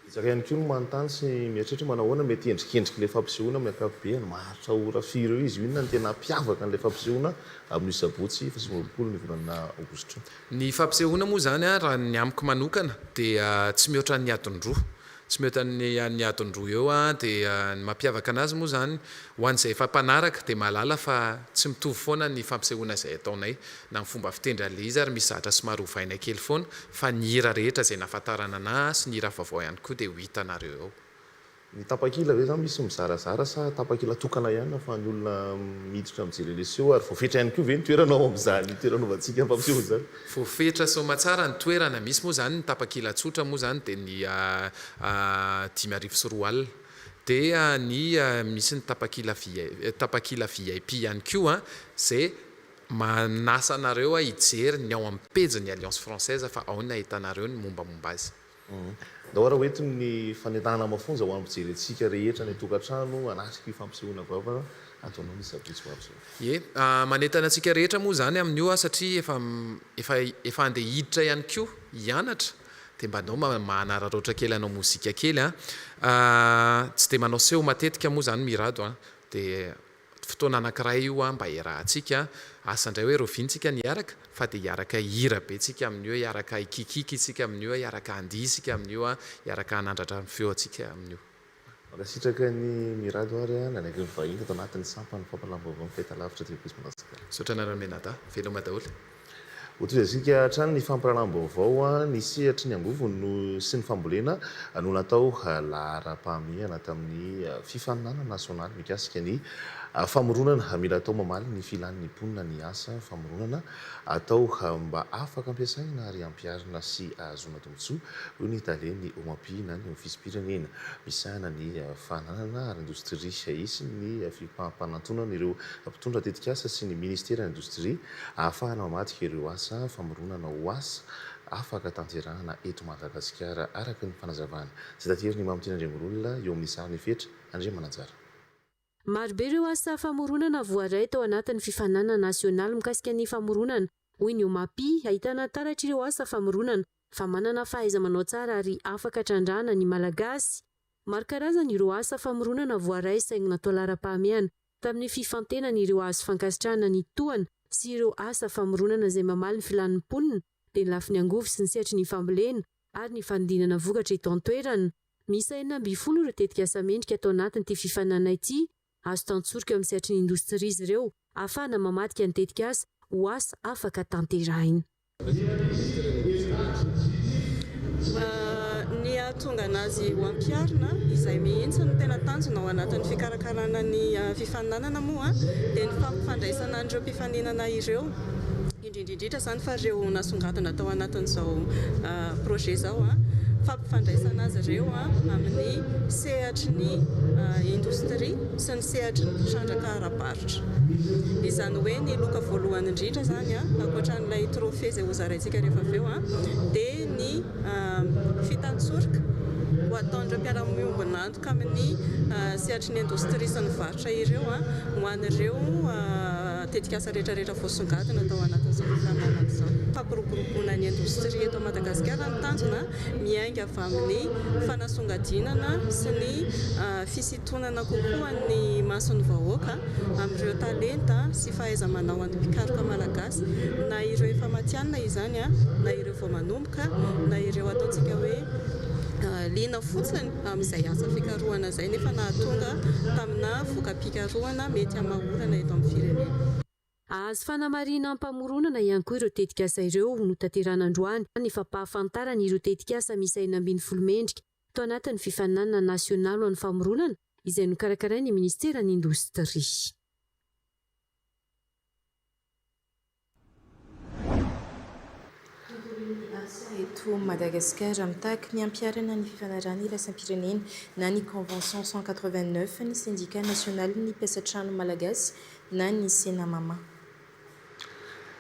Betsaka ihany koa ny manontany sy mieritreritra hoe manahoana mety endrikendrik'ilay fampisehoana amin'ny ankapobeny, maharitra ora firy eo izy io, inona no tena hampiavaka an'ilay fampisehoana amin'io sabotsy faha-29 ny volana aogositra io? Ny fampisehoana moa izany raha ny amiko manokana dia tsy mihoatra ny adiny roa, tsy mihoatra ny ny adiny roa eo dia ny mampiavaka anazy moa izany ho an'izay efa mpanaraka dia mahalala fa tsy mitovy foana ny fampisehoana izay ataonay na ny fomba fitendry an'ilay izy ary misy zavatra somary ovainay kely foana fa ny hira rehetra izay nahafantarana anah sy ny hira vaovao ihany koa dia ho hitanareo eo. Ny tapakila ve zany misy mizarazara sa tapakila tokana ihany ahafahan'ny olona miditra mijery ilay seho ary voafetra ihany koa ve ny toerana ao amin'izany toerana anaovantsika fampisehoana izany? Voafetra soamatsara ny toerana, misy moa izany ny tapakila tsotra moa izany dia ny 2500 dia ny misy ny tapakila tapakila VIP ihany koa izay Manasa anareo aho hijery ny ao amin'ny pejin'ny Alliance Française fa ao no ahitanareo ny mombamomba azy. Ndao ary ho eto ny fanentanana mafonja ho an'ny mpijery antsika rehetra any an-tokantrano hanatrika io fampisehoana goavana ataonao ny sabotsy ho avy izao. Ie, manentana antsika rehetra moa izany amin'io aho satria efa efa efa handeha hiditra ihany koa hianatra dia mba ndao mba manararaotra kely hanao mozika kely an. Tsy dia manao seho matetika moa izany Mirado an, dia Fotoana anankiray io mba hiarahantsika, asa indray hoe rahoviana tsika ny hiaraka fa dia hiaraka hihira be tsika amin'io, hiaraka hikikiky isika amin'io, hiaraka handihy isika amin'io, hiaraka hanandratra ny feontsika amin'io. Mankasitraka an'i Mirado ary nanaiky ny vahiny tato anatin'ny sampan'ny fampahalalam-baovaon'ny fahitalavitra TV Plus Madagascar. Misaotra anareo mianadahy. Veloma daholo. Hotohizantsika hatrany ny fampahalalam-baovao ny sehatry ny angovo no sy ny fambolena no natao laharam-pahamehana tamin'ny fifaninanana nasionaly mikasika ny famoronana. Mila atao mamaly ny filan'ny mponina ny asa famoronana atao mba afaka ampiasaina ary ampiharina sy ahazoana tombontsoa, hoy ny talen'ny Omapi na ny Ofisim-pirenena misahana ny fananana ara-indostria. Hisy ny fifampanantonana ireo mpitondra tetikasa sy ny ministeran'ny indostria Ahafahana mamadika ireo asa famoronana ho asa afaka tanterahana eto Madagasikara, araka ny fanazavana. Izay taterin'i Mamitiana Andriamorolona eo amin'ny sarin'i Fetra Andriamananjara. Marobe ireo asa famoronana voaray tao anatin'ny fifaninanana nasionaly mikasika ny famoronana, hoy ny Omapi, ahitana taratr'ireo asa famoronana fa manana fahaiza-manao tsara ary afaka trandrahana ny Malagasy. Maro karazana ireo asa famoronana voaray saingy natao laharam-pahamehana tamin'ny fifantenana ireo azo fankasitrahana ny tohana sy ireo asa famoronana izay mamaly ny filan'ny mponina dia ny lafiny angovo sy ny sehatry ny fambolena ary ny fanodinana vokatra eto an-toerana. Miisa 16 ireo tetikasa mendrika tao anatin'ity fifaninanana ity. Azo tantsoroka eo amin'ny sehatry ny indostria izy ireo ahafahana mamadika ny tetikasa ho asa afaka tanterahina. Ny hahatonga anazy ho ampiharina, izay mihitsy no tena tanjona ao anatin'ny fikarakarana ny fifaninanana moa dia ny fampifandraisana an'ireo mpifaninana ireo, indrindra indrindra izany fa ireo nasongadina tao anatin'izao projet izao, fampifandraisana azy ireo amin'ny sehatry ny indostria sy ny sehatry ny mpitrandraka ara-barotra. Izany hoe ny loka voalohany indrindra izany, ankoatra an'ilay trophée izay hozaraintsika rehefa avy eo, dia ny fitantsoroka ho ataon'ireo mpiara-miombon'antoka amin'ny sehatry ny indostria sy ny varotra ireo ho an'ireo. tetikasa rehetrarehetra voasongadina tao anatin'izao fifaninanana izao. Fampiroboroboana ny indostria eto Madagasikara ny tanjona, miainga avy amin'ny fanasongadinana sy ny fisintonana kokoa ny mason'ny vahoaka amin'ireo talenta sy fahaiza-manao an'ny mpikaroka malagasy, na ireo efa matihanina izany na ireo vao manomboka na ireo ataontsika hoe liana fotsiny amin'izay asa fikarohana izay nefa nahatonga tamina voka-pikarohana mety hamaha olana eto amin'ny firenena. Hahazo fanamarihina am-pamoronana ihany koa ireo tetikasa ireo. Notanterahina androany ny fampahafantarana ireo tetikasa miisa 16 mendrika tao anatin'ny fifaninanana nasionaly ho an'ny famoronana izay nokarakarain'ny minisiteran'ny Indostria. Tontolon'ny asa eto Madagasikara. Mitaky ny hampiharana ny fifanarahana iraisam-pirenena na ny Convention 189 ny Sendika nasionalin'ny mpiasa trano malagasy na ny Senamama.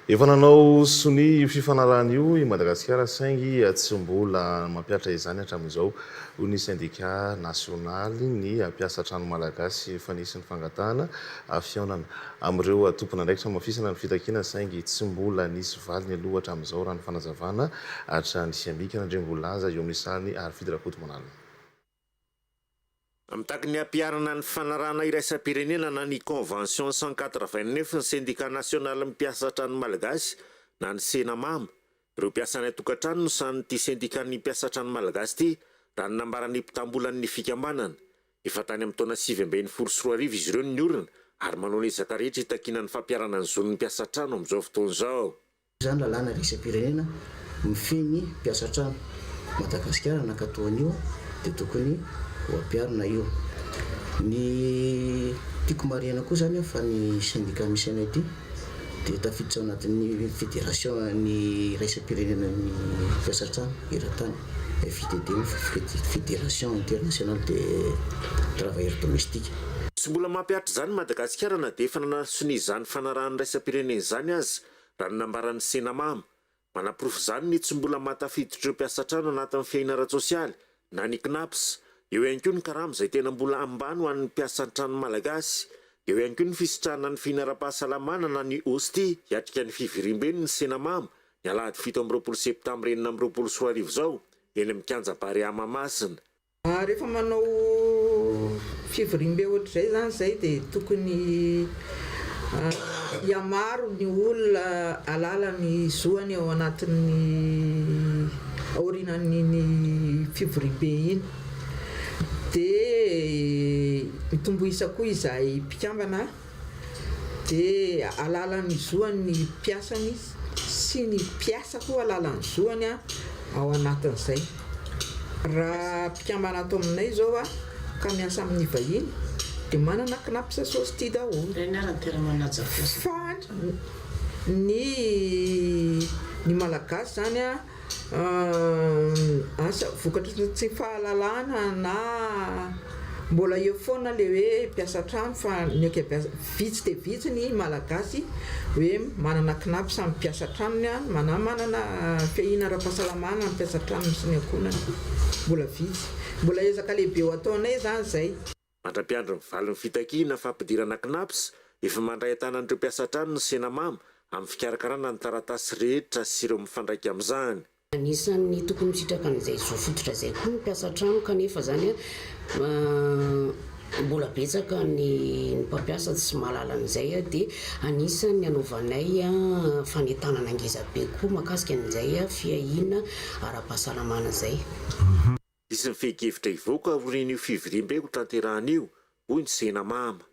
Efa nanao sonia io fifanarahana io i Madagasikara saingy tsy mbola mampihatra izany hatramin'izao, hoy ny sendika nasionaly ny mpiasa trano malagasy. Efa nisy ny fangatahana fihaonana amin'ireo tompon'andraikitra hamafisana ny fitakiana saingy tsy mbola nisy valiny aloha hatramin'izao raha ny fanazavana hatrany. Mika Randriambolaza eo amin'ny sarin'i Harifidy Rakotomanalina. Mitaky ny hampiharana ny fanarahana iraisam-pirenena na ny Convention 189 ny Sendika nasionalin'ny mpiasa trano malagasy na ny Senamama. Ireo mpiasa any an-tokantrano no sahanin'ity sendikan'ny mpiasa trano malagasy ity, raha ny nambaran'ny mpitambolan'ny fikambanana. Efa tany amin'ny taona 2019 izy ireo no niorina ary manao ny ezaka rehetra hitakiana ny fampiharana ny zon'ny mpiasa trano amin'izao fotoana izao. Izany lalàna iraisam-pirenena mifehy ny mpiasa an-trano. Madagasikara nankatò an'io dia tokony ho ampiharina io. Ny tiako marihana koa izany fa ny syndicat misy anay ity dia tafiditra ao anatin'ny federation ny iraisam-pirenena ny mpiasa an-trano eran-tany, FITD, Federation Internationale des Travailleurs Domestiques. Tsy mbola mampihatra izany Madagasikara na dia efa nanasonia izany fanarahana iraisam-pirenena izany aza Raha ny nambaran'ny Senamama, manaporofo izany ny tsy mbola mahatafiditra ireo mpiasa trano anatin'ny fiahiana ara-tsosialy na ny Cnaps. Eo ihany koa ny karama izay tena mbola ambany ho an'ny mpiasa an-trano malagasy. Eo ihany koa ny fisitrahana ny fiahiana ara-pahasalamana na ny Ostie hiatrika ny fivoriamben'ny ny Senamama ny alahady 27 septambra 2026 izao eny amin'ny kianja Barea Mahamasina. Rehefa manao fivoriambe ohatr'izay izany izay dia tokony hihamaro ny olona hahalala ny zoany ao anatin'ny aorianan'iny fivoriambe iny. Dia mitombo isa koa izahay mpikambana. Dia hahalala ny zoany ny mpiasany sy ny mpiasa koa hahalala ny zoany ao anatin'izay. Raha mpikambana ato aminay izao ka miasa amin'ny vahiny dia manana Cnaps Sosty daholo. Fa ny ny Malagasy izany Asa vokatry ny tsy fahalalana na mbola eo foana le hoe mpiasa trano fa ny ankabeazany vitsy dia vitsy ny malagasy hoe manana cnaps amin'ny mpiasa tranony na manana fiahiana ara-pahasalamana amin'ny mpiasa tranony sy ny ankohonany mbola vitsy mbola ezaka lehibe ho ataonay izany izay. Mandra-piandry ny valin'ny fitakiana fampidirana Cnaps, efa mandray an-tanan'ireo mpiasa hatrany ny Senamama amin'ny fikarakarana ny taratasy rehetra sy ireo mifandraika amin'izany. Anisan'ny tokony misitraka an'izay zo fototra izay koa ny mpiasa an-trano kanefa izany mbola betsaka ny mpampiasa tsy mahalala an'izay dia anisan'ny anaovanay fanentanana ngeza be koa mahakasika an'izay fiahiana ara-pahasalamana izay. Hisy ny fehin-kevitra hivoaka aorian'io fivoriambe ho tanterahana io, hoy ny Senamama.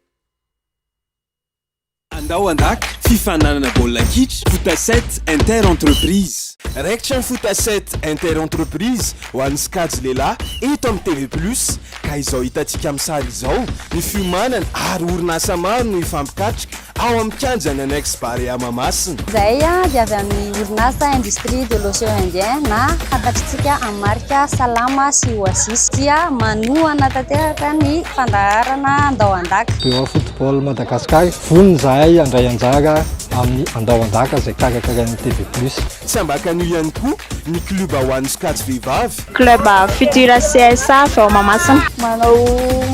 Andao handaka, fifaninanana baolina kitra, Foot-à-sept Inter Entreprise. Raikitra ny Foot-à-sept Inter Entreprise ho an'ny sokajy lehilahy eto amin'ny TV Plus ka izao hitantsika amin'ny sary izao ny fiomanana ary orinasa maro no hifampikatroka Ao amin'ny kianjan'ny Annexe Barea Mahamasina. Izahay dia avy amin'ny orinasa Industrie de l'Océan Indien na fantatritsika amin'ny marika Salama sy Oasis dia manohana tanteraka ny fandaharana Andao Handaka. Bureau Football Madagascar, vonona izahay handray anjara amin'ny Andao Handaka izay karakarain'ny TV Plus. Tsy ambakan'io. Eo ihany koa ny club ho an'ny sokajy vehivavy. Club Futura CSA avy ao Mahamasina. Manao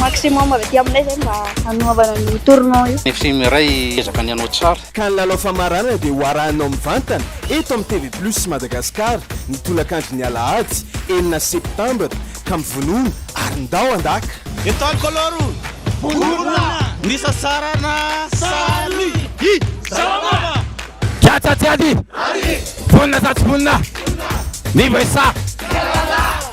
maximum avy aty aminay zay mba hanoavana an'io tournoi io. Ny film iray ezaka ny hanao tsara. Ka ny lalao famaranana dia ho arahinao mivantana eto amin'ny TV Plus Madagascar ny tolakandron'ny alahady enina septambra ka mivonona ary ndao handaka! Etoile Color Vorona Nisasarana Salut I Salama Kiatsa tsy ady! Vonona sa tsy vonona? Nivo sa?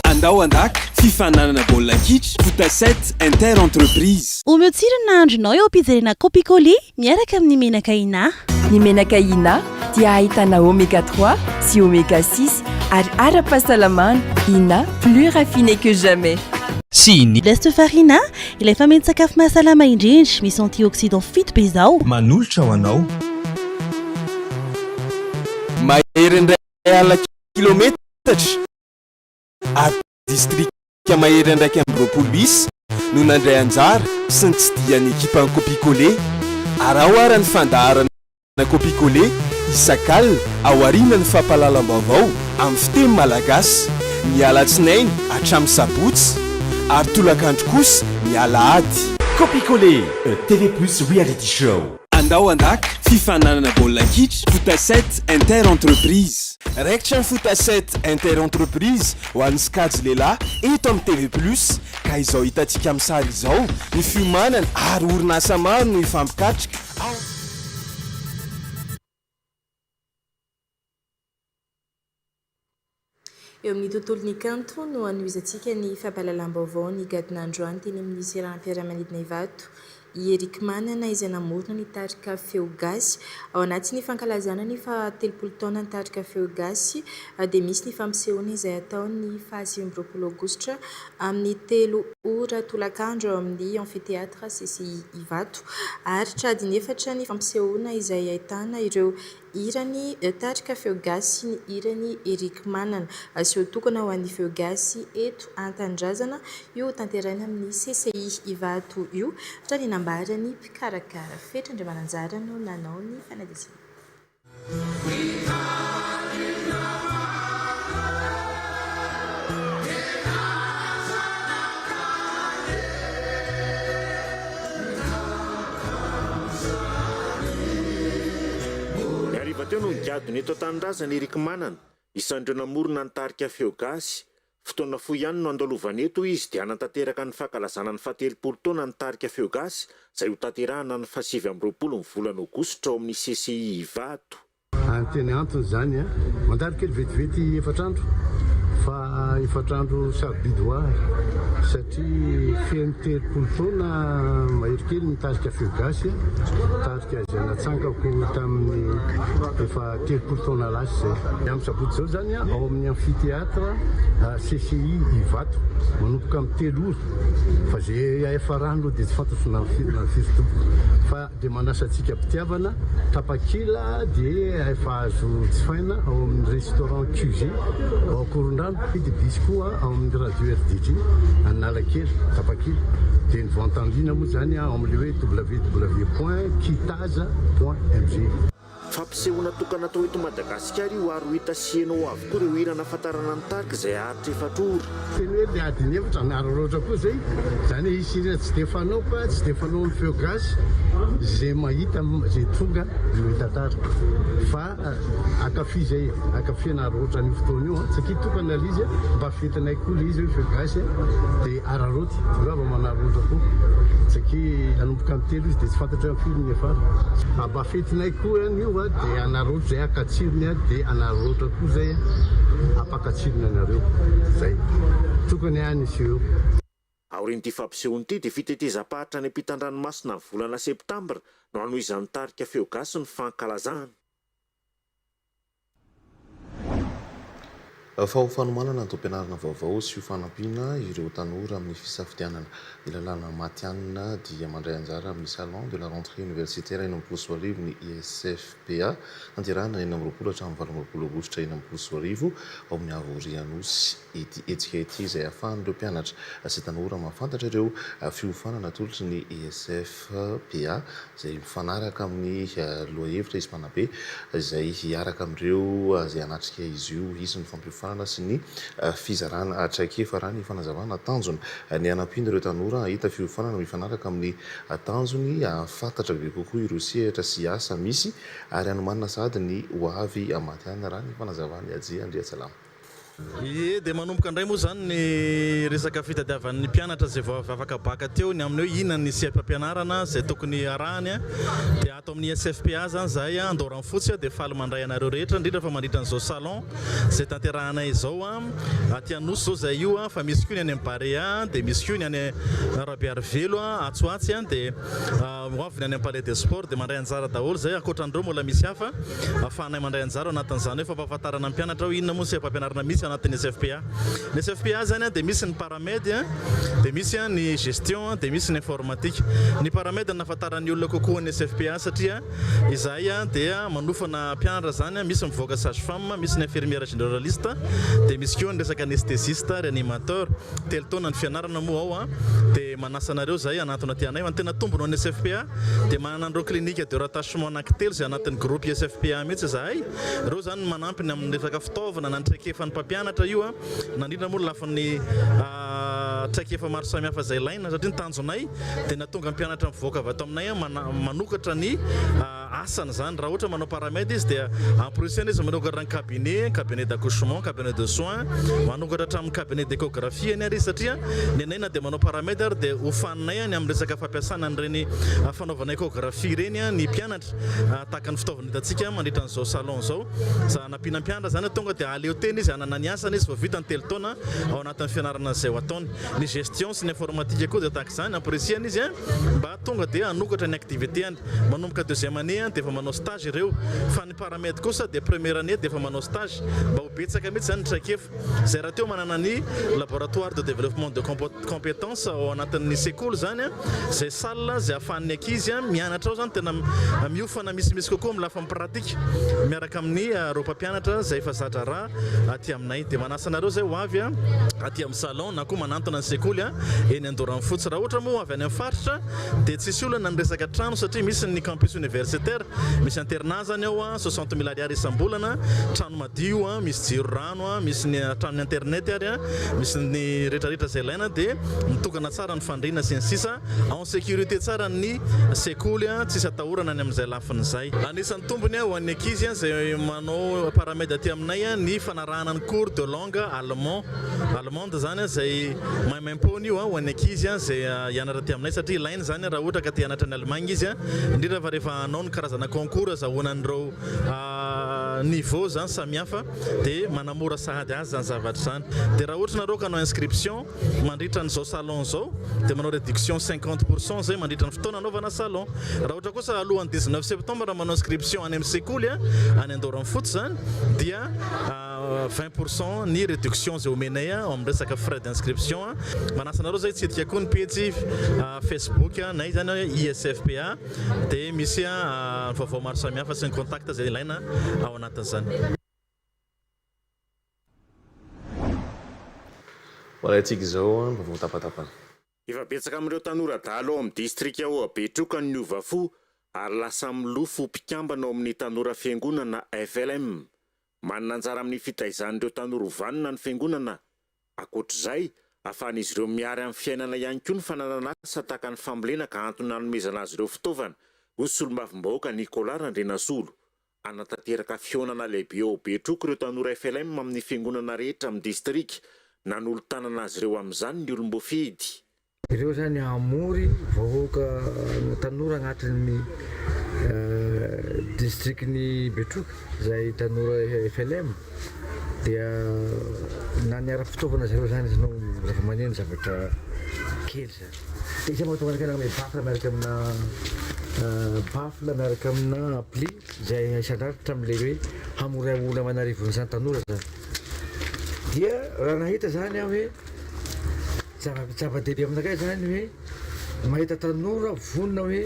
Andao handaka, fifaninanana baolina kitra, Foot-à-sept inter-entreprise. Omeo tsiro ny nahandronao eo am-pijerena kopy-coller miaraka amin'ny menaka Ina. Ny menaka Ina dia ahitana oméga 3 sy oméga 6 ary ara-pahasalamana, Ina plus raffiné que jamais. Sy ny. Blessed Farina, ilay fameno-tsakafo mahasalama indrindra, misy antioxydants fito be izao. Manolotra ho anao. Mahery indray alina kilometatra ary distrika mahery 21 isa no nandray anjara sy nitsidihan'ny ekipan'ny Copie Coller. Araho ara ny fandaharana Copie Coller isak'alina aorianan'ny fampahalalam-baovao amin'ny fiteny malagasy, ny alatsinainy hatramin'ny sabotsy ary tolakandro kosa ny alahady. Copie Coller, TV Plus Reality Show. Andao handaka, fifaninanana baolina kitra, Foot à sept inter entreprise. Raikitra ny Foot à sept inter entreprise ho an'ny sokajy lehilahy eto amin'ny TV Plus ka izao hitantsika amin'ny sary izao ny fiomanana ary orinasa maro no hifampikatroka ao. Eo amin'ny tontolon'ny kanto no hanohizantsika ny fampahalalam-baovao ny gadona androany teny amin'ny seranam-piaramanidina Ivato i Eric Manana izay namorona ny tarika Feo Gasy. Ao anatin'ny fankalazana ny faha 30 taonan'ny tarika Feo Gasy dia misy ny fampisehoana izay hatao ny faha 29 aogositra amin'ny telo ora tolakandro ao amin'ny Amphithéâtre CCI Ivato. Haharitra adiny efatra ny fampisehoana izay ahitana ireo Hiran'ny tarika Feo Gasy sy ny hiran'i Eric Manana. Seho tokana ho an'ny Feo Gasy eto an-tanindrazana io hotanterahina amin'ny CCI Ivato io, raha ny nambaran'ny mpikarakara. Fetra Andriamananjara no nanao ny fanadihadiana. Ny hariva teo no nigadona eto an-tanindrazana i Eric Manana, isan'ireo namorona ny tarika Feo Gasy. Fotoana fohy ihany no handalovany eto hoy izy dia hanatanteraka ny fankalazana ny fahatelopolo taona ny tarika Feo Gasy izay hotanterahana ny faha-29 ny volana aogositra ao amin'ny CCI Ivato. Ny tena antony izany an! Mandalo kely vetivety efatr'andro fa efatr'andro sarobidy ho ahy satria feno 30 taona mahery kely ny tarika Feo Gasy, tarika izay natsangako tamin'ny efa 30 taona lasa izay. Amin'ny sabotsy izao izany ao amin'ny Amphithéâtre CCI Ivato manomboka amin'ny telo ora fa izay hiafarany aloha dia tsy fantatro na firy na firy tompoko fa Dia manasa antsika am-pitiavana, tapakila dia efa azo jifaina ao amin'ny restaurant QG ao Ankorondrano, dia misy koa ao amin'ny radio RDJ Analakely, tapakila. Dia ny vente en ligne moa izany ao amin'ilay hoe www point kitaza point mg. Fampisehoana tokana atao eto Madagasikara io ary ho hita sy heno ao avokoa ireo hira nahafantarana ny tarika izay haharitra efatra ora. Teny hoe le adiny efatra hanararaotra koa zay, zany hoe hisy hira tsy de fanao fa tsy de fanao ny feo gasy, ze mahita ze tonga no hitantara fa ankafy zay e, ankafy hanararaotra an'io fotoana io an, satria tokana le izy an, mba fetinay koa le izy hoe feo gasy an, de araraoty, tongava manararaotra koa satria hanomboka amin'ny telo izy de tsy fantatra hoe firy ny hiafara. Mba fetinay koa an io an, dia anararaotra zay haka tsirony an, dia anararaotra koa zay hampaka tsirony anareo, zay. Tokony an ny seho eo. Aorian'ity fampisehoana ity dia fitetezam-paritra any ampitan-dranomasina ny volana septambra no hanohizan'ny tarika Feo Gasy ny fankalazana. Fa ho fanomanana ny taom-pianarana vaovao sy ho fanampiana ireo tanora amin'ny fisafidianana ny lalàna matihanina dia mandray anjara amin'ny Salon de la rentrée universitaire 2026 ny ISFPA, tanterahina 26 hatramin'ny 28 aogositra 2026 ao amin'ny Havoria Anosy. Ity hetsika ity izay ahafahan'ireo mpianatra sy tanora mahafantatra ireo fiofanana atolotry ny ISFPA izay mifanaraka amin'ny lohahevitra izy mpanabe izay hiaraka amin'ireo izay hanatrika izy io. Hisy ny fampiofanana sy ny fizarana traikefa raha ny fanazavana. Tanjona ny hanampiana ireo tanora hahita fiofanana mifanaraka amin'ny tanjony, hahafantatra bebe kokoa ireo sehatra sy asa misy ary hanomanana sahady ny ho avy matihanina raha ny fanazavan'i Haji Andriatsalama. Ie, dia manomboka indray moa izany ny resaka fitadiavan'ny mpianatra izay vao avy afaka bacc teo ny amin'ny hoe inona ny seha-pampianarana izay tokony harahany. Dia ato amin'ny SFPA izany izahay Andoharanofotsy dia faly mandray anareo rehetra, indrindra fa mandritra an'izao salon izay tanterahanay izao. Aty Anosy izao izahay io fa misy koa ny any amin'ny Barea, dia misy koa ny any Rabearivelo atsy ho atsy dia Ho avy ny any amin'ny Palais des Sports dia mandray anjara daholo izay, ankoatra an'ireo mbola misy hafa ahafahanay mandray anjara ao anatin'izany hoe fampahafantarana ny mpianatra hoe inona moa ny seha-pampianarana misy ao anatin'ny SFPA. Ny SFPA izany dia misy ny Paramed, dia misy ny Gestion, dia misy ny Informatique. Ny Paramed no nahafantaran'ny olona kokoa ny SFPA satria izahay dia manofana mpianatra izany, misy mivoaka sage femme, misy ny infirmière généraliste, dia misy koa ny resaka anesthésiste, réanimateur. Telo taona ny fianarana moa ao dia Manasa anareo izahay hanantona aty anay fa ny tena tombony ho an'ny SFPA dia manana an'ireo clinique de rattachement anankitelo izay anatin'ny groupe ISFPA mihitsy izahay. Ireo izany no manampy ny amin'ny resaka fitaovana na ny traikefan'ny mpampianatra io na indrindra moa ny lafiny traikefa maro samihafa izay ilaina satria ny tanjonay dia nahatonga ny mpianatra mivoaka avy ato aminay manokatra ny asany izany. Raha ohatra manao paramed izy dia amporisihana izy manokatra ny cabinet, cabinet d'accouchement, cabinet de soins, manokatra hatramin'ny cabinet d'échographie anie ary izy satria ny anay na dia manao paramed ary dia hofaninay ny amin'ny resaka fampiasana an'ireny fanaovana échographie ireny ny mpianatra tahaka ny fitaovana hitantsika mandritra an'izao salon izao. Hanampiana mpianatra izany tonga dia aleo tena izy hanana ny asany izy vao vita ny telo taona ao anatin'ny fianarana izay ho ataony. Ny gestion sy ny informatique koa dia tahaka izany, amporisihana izy mba tonga dia hanokatra ny activité-ny. Manomboka deuxième année dia efa manao stage ireo fa ny paramed kosa dia première année dia efa manao stage mba ho betsaka mihitsy izany ny traikefa. Izay rahateo manana ny laboratoire de développement de compétences ao anatin'ny sekoly izany izay salle izay ahafahan'ny ankizy mianatra ao izany tena miofana misimisy kokoa amin'ny lafiny pratique miaraka amin'ny ireo mpampianatra izay efa za-draharaha aty aminay. Dia manasa anareo izay ho avy aty amin'ny salon na koa manantona ny sekoly eny Andoranfotsy. Raha ohatra moa ho avy any amin'ny faritra dia tsisy olana ny resaka trano satria misy ny campus universitaire, misy internat zany ao, 60 mille ariary isam-bolana, trano madio, misy jiro rano, misy ny hatramin'ny internet ary, misy ny rehetrarehetra izay ilaina dia mitokana tsara ny fandriana sy ny sisa, en sécurité tsara ny sekoly, tsisy atahorana ny amin'izay lafiny izay. Anisan'ny tombony ho an'ny ankizy izay manao paramed aty aminay ny fanarahana ny cours de langue allemand, allemande izany izay maimaimpoana io ho an'ny ankizy izay hianatra aty aminay satria ilaina izany raha ohatra ka te hianatra any Allemagne izy indrindra fa rehefa hanao ny karazana concours azahoana an'ireo niveau izany samihafa dia manamora sahady azy izany zavatra izany. Dia raha ohatra nareo ka hanao inscription mandritra an'izao salon izao dia manao réduction 50 pour cent izay mandritra ny fotoana anaovana salon. Raha ohatra kosa alohan'ny 19 septembre manao inscription any amin'ny sekoly any Andoranfotsy izany dia 20 pour cent ny réduction izay omenay ao amin'ny resaka frais d'inscription. Manasa anareo izay hitsidika koa ny pejy Facebook nay izany hoe ISFPA dia misy ny vaovao maro samihafa sy ny contact izay ilaina ao anatin'izany. Ho alaintsika izao ny vaovao tapatapany. Efa betsaka amin'ireo tanora dahalo ao amin'ny distrika ao Betroka no niova fo ary lasa milofo ho mpikambana ao amin'ny Tanora Fiangonana, FLM. Manana anjara amin'ny fitaizan'ireo tanora ho vanona ny fiangonana. Ankoatra izay, ahafahan'izy ireo mihary amin'ny fiainana ihany koa ny fananana asa tahaka ny fambolena ka antony nanomezana azy ireo fitaovana, hoy ny solombavambahoaka Nicolas Randrianasolo. Hanatanteraka fihaonana lehibe ao Betroka ireo tanora FLM amin'ny fiangonana rehetra amin'ny distrika. Nanolo-tanana azy ireo amin'izany ny olom-boafidy. Ireo zany hamory vahoaka tanora agnatin'ny distrikin'i Betroka izay tanora FLM dia na ny ara-pitaovana zareo zany izy no zava-maneno zavatra kely zany. Dia izay mahatonga anay nanome baffle miaraka amina baffle miaraka amina ampli izay hisandratra amin'ilay hoe hamory olona aman'arivony izany tanora zany. Dia raha nahita zany aho hoe zava- zava-dehibe aminakay zany hoe mahita tanora vonona hoe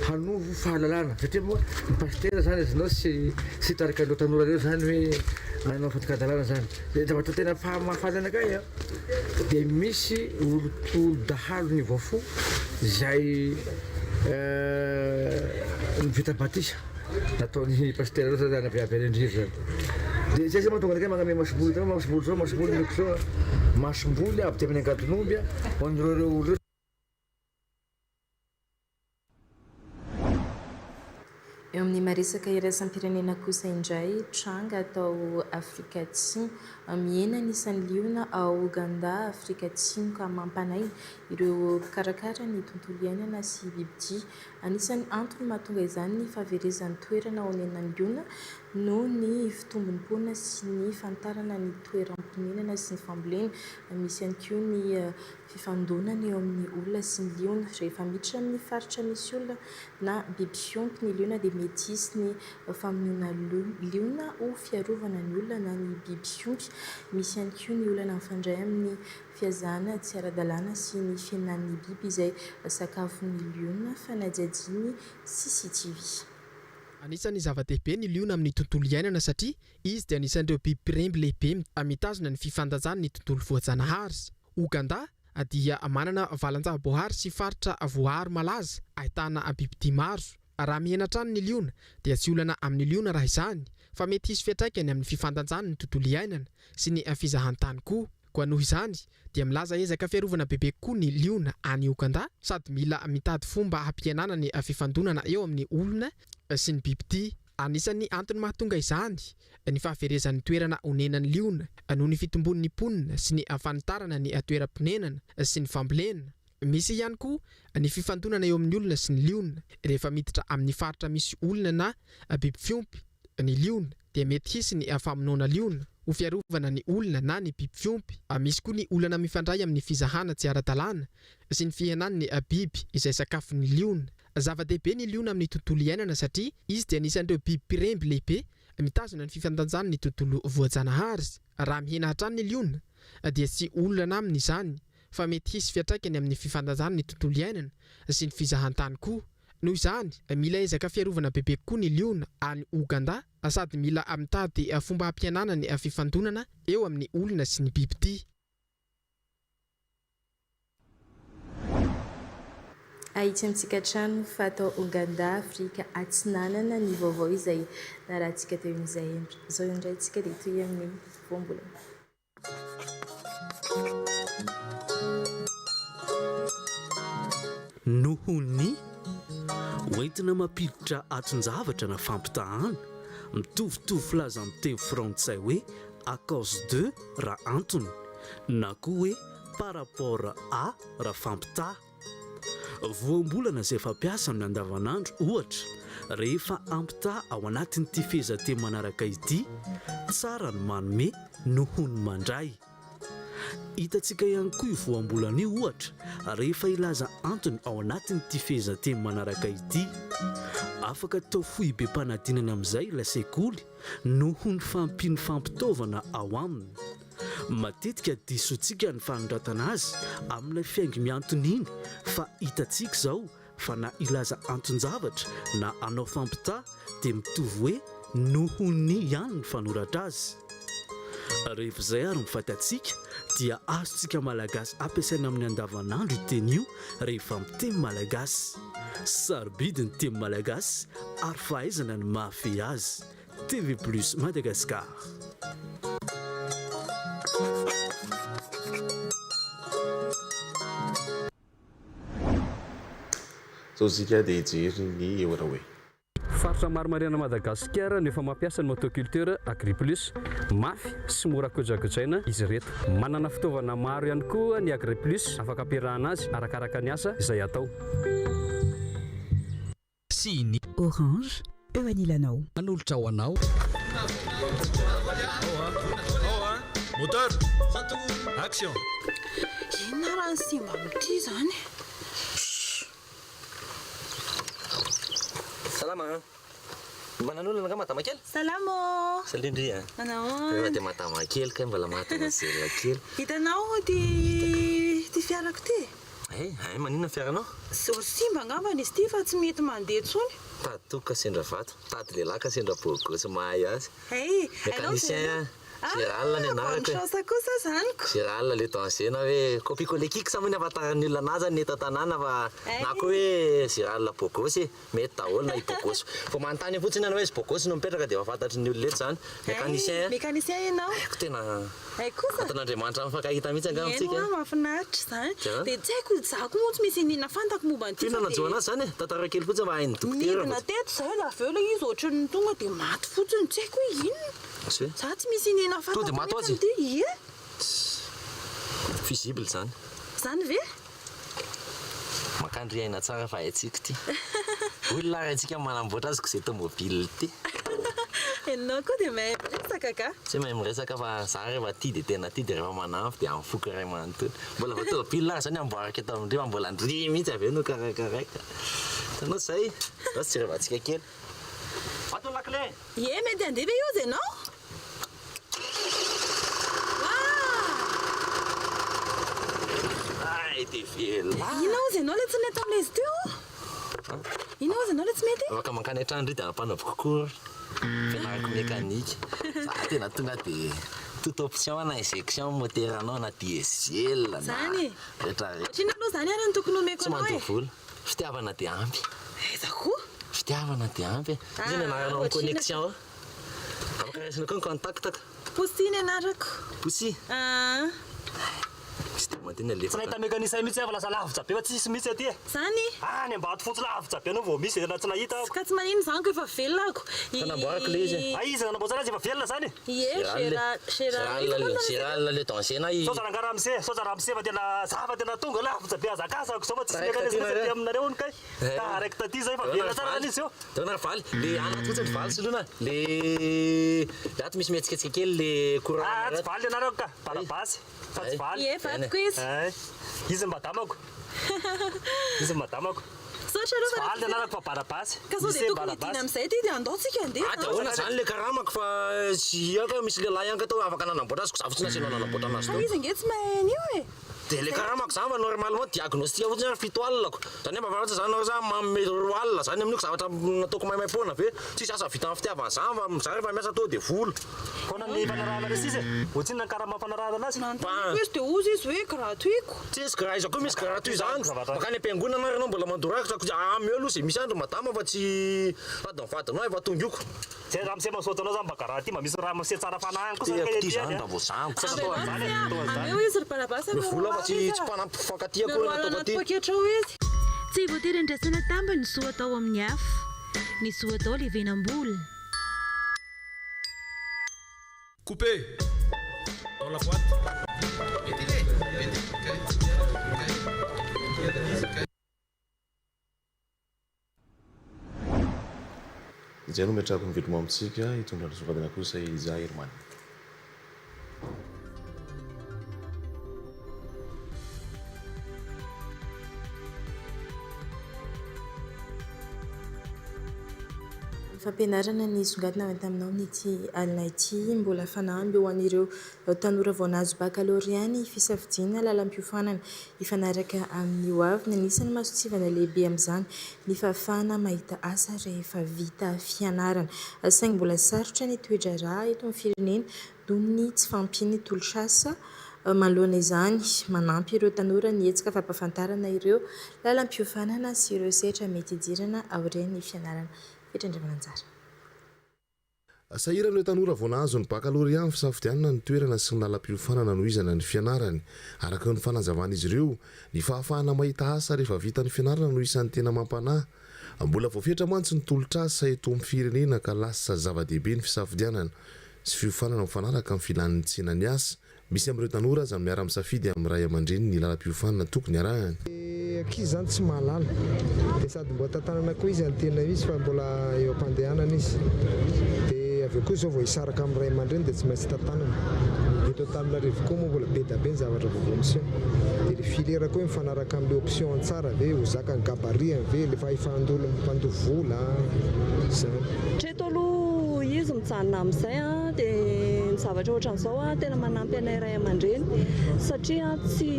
hanovo fahalalana satria moa ny pasitera zany azonao tsy tsy hitarika an'ireo tanora ireo zany hoe hanao fandikan-dalàna zany. Dia zavatra tena fa- mahafaly anakay an, dia misy olo olo dahalo niova fo izay vita batisa. Nataon'ny pasitera reo zany avy avy any Andriry zany. De zay zay mahatonga anakay magname masomboly hitanao masomboly zao masomboly omeko zao a, masomboly avy de amin'ny angadin'omby a ho an'ireo reo olo reo. Eo amin'ny maha-resaka iraisam-pirenena kosa indray, tranga atao Afrika Atsimo. Mihena ny isan'ny liona ao Ogandà, Afrika Atsimo ka mampanahy ireo mpikarakara ny tontolo iainana sy bibidia. Anisan'ny antony mahatonga izany ny fahaverezan'ny toerana onenan'ny liona noho ny fitombon'ny mponina sy ny fanitarana ny toeram-ponenana sy ny fambolena. Misy ihany koa ny fifandonana eo amin'ny olona sy ny liona. Rehefa miditra amin'ny faritra misy olona na biby fiompy ny liona dia mety hisy ny famonoana liona ho fiarovana ny olona na ny biby fiompy. Misy ihany koa ny olana mifandray amin'ny Fihazana tsy ara-dalàna sy ny fihenan'ny biby izay sakafon'ny liona, fanadihadian'ny CCTV. Anisan'ny zava-dehibe ny liona amin'ny tontolo iainana satria izy dia anisan'ireo biby mpiremby lehibe mitazona ny fifandanjany ny tontolo voajanahary. Ogandà dia manana valan-javaboahary sy faritra voaaro malaza ahitana bibidia maro. Raha mihena hatrany ny liona dia tsy olana amin'ny liona raha izany fa mety hisy fiantraikany amin'ny fifandanjany ny tontolo iainana sy ny fizahantany koa. Koa noho izany dia milaza ezaka fiarovana bebe kokoa ny liona any Ogandà sady mila mitady fomba hampihenana ny fifandonana eo amin'ny olona sy ny bibidia. Anisan'ny antony mahatonga izany ny fahaverezan'ny toerana onenan'ny liona noho ny fitombon'ny mponina sy ny fanitarana ny toeram-ponenana sy ny fambolena. Misy ihany koa ny fifandonana eo amin'ny olona sy ny liona. Rehefa miditra amin'ny faritra misy olona na biby fiompy ny liona dia mety hisy ny famonoana liona ho fiarovana ny olona na ny biby fiompy. Misy koa ny olana mifandray amin'ny fizahana tsy ara-dalàna sy ny fihenan'ny biby izay sakafon'ny liona. Zava-dehibe ny liona amin'ny tontolo iainana satria izy dia anisan'ireo biby mpiremby lehibe mitazona ny fifandanjany ny tontolo voajanahary. Raha mihena hatrany ny liona dia tsy olana aminy izany fa mety hisy fiantraikany amin'ny fifandanjana ny tontolo iainana sy ny fizahantany koa. Noho izany, mila ezaka fiarovana bebe kokoa ny liona any Ogandà sady mila mitady fomba hampihenana ny fifandonana eo amin'ny olona sy ny bibidia. Ahitsy amintsika hatrany moa fa tao Ogandà, Afrika Atsinanana, ny vaovao izay narahantsika teo izay. Izao indray isika dia hitohy amin'ny voambolana. Noho ny. Hoentina mampiditra aton-javatra na fampitahana, mitovitovy filaza amin'ny teny frantsay hoe à cause de raha antony, na koa hoe par rapport à raha fampitaha. Voambolana izay fampiasa amin'ny andavanandro, ohatra, rehefa ampitaha ao anatin'ity fehezanteny manaraka ity, Tsara ny manome noho ny mandray. Hitantsika ihany koa io voambolana io, ohatra, rehefa hilaza antony ao anatin'ity fehezanteny manaraka ity, Afaka atao foibem-panadinana amin'izay ilay sekoly noho ny fahampian'ny fampitaovana ao aminy. Matetika disotsika ny fanoratana azy amin'ilay fihaingo mihantona iny fa hitantsika izao fa na hilaza anton-javatra na hanao fampitaha dia mitovy hoe noho ny ihany ny fanoratra azy. Rehefa izay ary ny fantatsika dia azontsika Malagasy ampiasaina amin'ny andavanandro io teny io rehefa miteny Malagasy. Sarobidy ny teny Malagasy ary fahaizana ny mahafehy azy. TV Plus Madagascar. Zao isika dia hijery ny eo hoe. Faritra maro manerana Madagasikara no efa mampiasa ny motoculteur Agriplus. Mafy sy mora kojakojaina izy ireto. Manana fitaovana maro ihany koa ny Agriplus afaka ampiarahana azy arakaraka ny asa izay atao. Sy ny. Orange, eo anilanao. Manolotra ho anao. Moteur! Action! Inona ary ny simba amin'ity izany? Salama an! Manan'olana angaha madama kely? Salama ô! Salut ndry a! Manahoana? Rehefa dia madama kely kay mbola mademoiselle kely. Hitanao ity ity fiarako ity e? Hay, hay maninona ny fiaranao? Zao simba angambany izy ity fa tsy mety mandeha intsony. Mitady toky ka sendra vato, mitady lehilahy ka sendra bôgôsy mahay azy. Hay, hainao Mécanicien ve? a! Gérald ny Ah, bonne anarako e. chance kosa zany ko. Gérald le danger na hoe copie coller kicks moa ny ahafantaran'ny olona anazy any eto an-tanàna fa na koa hoe Gérald bôgôsy e. Mety daholo na i Bogosy. Vao manontany eo fotsiny ianao hoe izy Bogosy no mipetraka dia efa fantatry ny olona eto izany. Mécanicien. Mécanicien ianao. Haiko tena. Hay kosa. Ataon'Andriamanitra mifankahita mihitsy angamba Eny tsika. hoa mahafinaritra izany. Dia? Dia tsy haiko, izaho koa moa tsy misy iniana fantako momba an'ity Inona fa nanjo dia. anazy izany e? Tantarao kely fotsiny fa hain'ny dokotera. Nidina teto izaho dia avy eo ilay izy ohatran'ny tonga dia maty fotsiny, tsy haiko hoe inona. Tsy hoe? Izaho tsy misy iniana Tonga dia fantako maty ho mihitsy azy? amin'ity. Ie. Fusible izany. Izany ve? Makany ry aina tsara fa haintsika ity. Olona ary haintsika ny manamboatra azy ko izay tomobile ity. Enao koa dia mahay miresaka ka. Tsy hoe mahay miresaka fa za rehefa tia dia tena tia dia rehefa manampy dia amin'ny foko iray manontolo. Mbola vao tomobile ary zao ny amboariko eto amin-dry fa mbola ndry mihitsy avy eo no karakaraiko. Hitanao izay? Ndao jerevantsika kely. Ato ny lakile! Ie, mety handeha ve io ianao? Ay, dia velona. Inona hozy ianao ilay tsy nety tamin'ilay izy teo? Inona hozy ianao ilay tsy mety? Afaka mankany an-trano ry dia ampanaoviko cours. Fianarako mécanique. Za tena tonga dia toute option na injection moteur-nao na diesel na Zany e. rehetra rehetra. Ohatrinona aloha izany ary no tokony homeko Tsy anao e? mandoa vola. Fitiavana dia ampy. Aiza koa? Fitiavana dia ampy e. Iza ny Ah, anaranao amin'ny ohatrinona connexion ao? Afaka raisina koa ny contact ka. Poussy ny anarako. Poussy? Ah. Tsy dia mandeha alefa. Tsy nahita mécanicien mihitsy aho fa lasa lavitra be fa tsisy mihitsy aty e. Zany? Any Ambatofotsy lavitra be anao vao misy e, tena tsy nahita aho. Ka tsy maninona izany ko efa velona ako. Fa namboariko ilay izy e. Hay izy nanamboatra anazy efa velona zany e. Ie, Gérald, Gérald. Gérald, Gérald le danger na i. Saotra rangahy ramose, saotra ramose fa tena za fa tena tonga lavitra be hazakazako zao fa tsisy mécanicien mihitsy aty aminareo hono kay. Taraiky taty zay fa velona tsara zany izy io. Dona ry valy, le anaty fotsiny ry valy soloina, le le ato misy mihetsiketsika kely le courant. Ah tsy valy anarako ka, barabasy fa tsy valy. Ie, vadiko izy. Ay, izy ny madamako. Izy ny madamako. Saotra aloha Tsy fa valy anarako fa barabasy. Ka sao dia Lycée tokony barabasy. hidina amin'izay ity dia andao tsika handeha. Ah dia ahoana zany le karamako fa tsy haka misy lehilahy ihany ka tao afaka nanamboatra azy ko za fotsiny asianao nanamboatra anazy Fa teo. izy ange tsy mahay an'io e. Dia le karamako zany fa normalement diagnostic fotsiny ary 7 alina ko. Zany hoe mba fantatsa zany nareo za manome 2 alina zany amin'io ko zavatra nataoko maimaimpoana be. Tsisy asa vita amin'ny fitiavana zany fa za rehefa miasa tonga dia vola. Foana ny fanarahana le sisa e. Ohatrinona ny karama fanarahana anazy? Nanontaniako izy dia hozy izy hoe gratuit ko. Tsisy gra aiza koa misy gratuit zany. Mankany am-piangonana ary ianao mbola mandoa rakitra ko. Ameo aloha ze misy any ry madama fa tsy sady ny vadinao efa tonga io ko. Zay ramose mahasoa anao zany mba karaha ty mba misy ramose tsara fanahy any kosa Tiako kay ty aty zany any mba a. voazango. Tsy atao an'izany e, atao an'izany. Ameo izy ry Barabasy Ny vola fa tsy izy tsy a. mpanampy mpifankatia akory Miroa ny ataoko anaty aty. poketra ao izy. Tsy voatery andraisana tambiny ny soa atao amin'ny hafa. Ny soa atao levenam-bola. Coupé dans la boîte. Izay no ametrahako ny veloma amintsika, hitondra ny songadina kosa i Eliza Herman. Fampianarana ny songadina ho entaminao amin'ity alina ity. Mbola fanamby ho an'ireo tanora vao nahazo bakalorea ny fisafidiana lalam-piofanana hifanaraka amin'ny ho aviny. Anisan'ny mason-tsivana lehibe amin'izany ny fahafahana mahita asa rehefa vita fianarana. Saingy mbola sarotra ny toe-draharaha eto amin'ny firenena noho ny tsy fahampian'ny tolotr'asa. Manoloana izany, manampy ireo tanora ny hetsika fampahafantarana ireo lalam-piofanana sy ireo sehatra mety hidirana aorian'ny fianarana. Fetra Andriamananjara. Sahirana ireo tanora vao nahazo ny bakalorea amin'ny fisafidianana ny toerana sy ny lalam-piofanana hanohizana ny fianarany. Araka ny fanazavan'izy ireo, ny fahafahana mahita asa rehefa vita ny fianarana no isan'ny tena mampanahy. Mbola voafetra mantsy ny tolotr'asa eto amin'ny firenena ka lasa zava-dehibe ny fisafidianana sy fiofanana mifanaraka amin'ny filan'ny tsenan'ny asa. Misy amin'ireo tanora aza no miara-misafidy amin'ny ray aman-dreny ny lalam-piofanana tokony harahany. Ny ankizy izany tsy mahalala dia sady mbola tantanana koa izy any tena izy fa mbola eo am-pandehanana izy dia avy avy eo koa izao vao hisaraka amin'ny ray aman-dreny dia tsy maintsy tantanana. Eto Antananarivo koa moa mbola be dia be ny zavatra vaovao miseho. Dia ilay filière koa hoe mifanaraka amin'ilay option tsara ve, ho zakan'ny gabarit-ny ve, ilay fahefan'olona mpandoa vola, izany. Hatreto aloha izy mijanona amin'izay dia ny zavatra ohatran'izao tena manampy anay ray aman-dreny satria tsy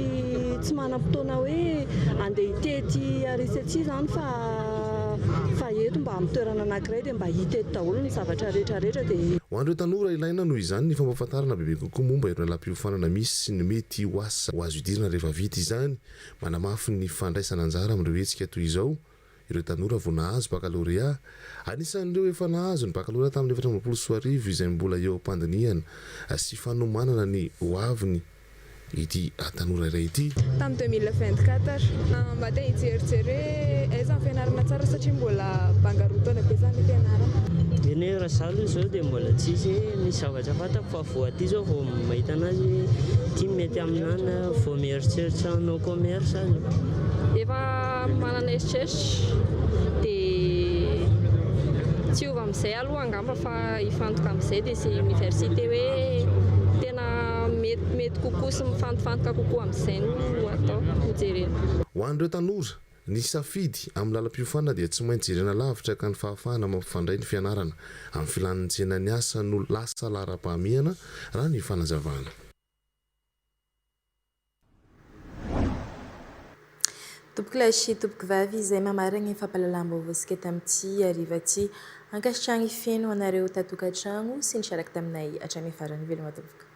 tsy manam-potoana hoe andeha hitety ary sy atsy izany fa fa eto mba amin'ny toerana anankiray dia mba hita eto daholo ny zavatra rehetra rehetra dia. Ho an'ireo tanora, ilaina noho izany ny fampahafantarana bebe kokoa momba ireo lalam-piofanana misy sy ny mety ho asa ho azo idirana rehefa vita izany. Manamafy ny fandraisana anjara amin'ireo hetsika toy izao ireo tanora vao nahazo bakalorea. Anisan'ireo efa nahazo ny bakalorea tamin'ny 2024 izay mbola eo am-pandinihana sy fanomanana ny hoaviny ity tanora iray ity. Tamin'ny 2024. Mba te hijerijery hoe aiza ny fianarana tsara satria mbola banga roa taona be izany ny fianarana. Eny e, raha za aloha izao dia mbola tsisy hoe misy zavatra fantako fa vao aty izao vao mahita anazy hoe ity mety aminà vao mieritreritra hanao commerce aza. Efa manana eritreritra dia tsy hiova amin'izay aloha angamba fa hifantoka amin'izay dia izay université hoe tena metimety kokoa sy mifantofantoka kokoa amin'izay no atao, no jerena. Ho an'ireo tanora, ny safidy amin'ny lalam-piofanana dia tsy maintsy jerena lavitra ka ny fahafahana mampifandray ny fianarana amin'ny filan'ny tsenan'ny asa no lasa laharam-pahamehana raha ny fanazavana. Tompokolahy sy tompokovavy izay mamaragna ny fampahalalam-baovaontsika tamin'ity hariva ity. Ankasitrahagny feno anareo tatokantragno sy nisaraka taminay hatramin'ny farany. Veloma tompoko.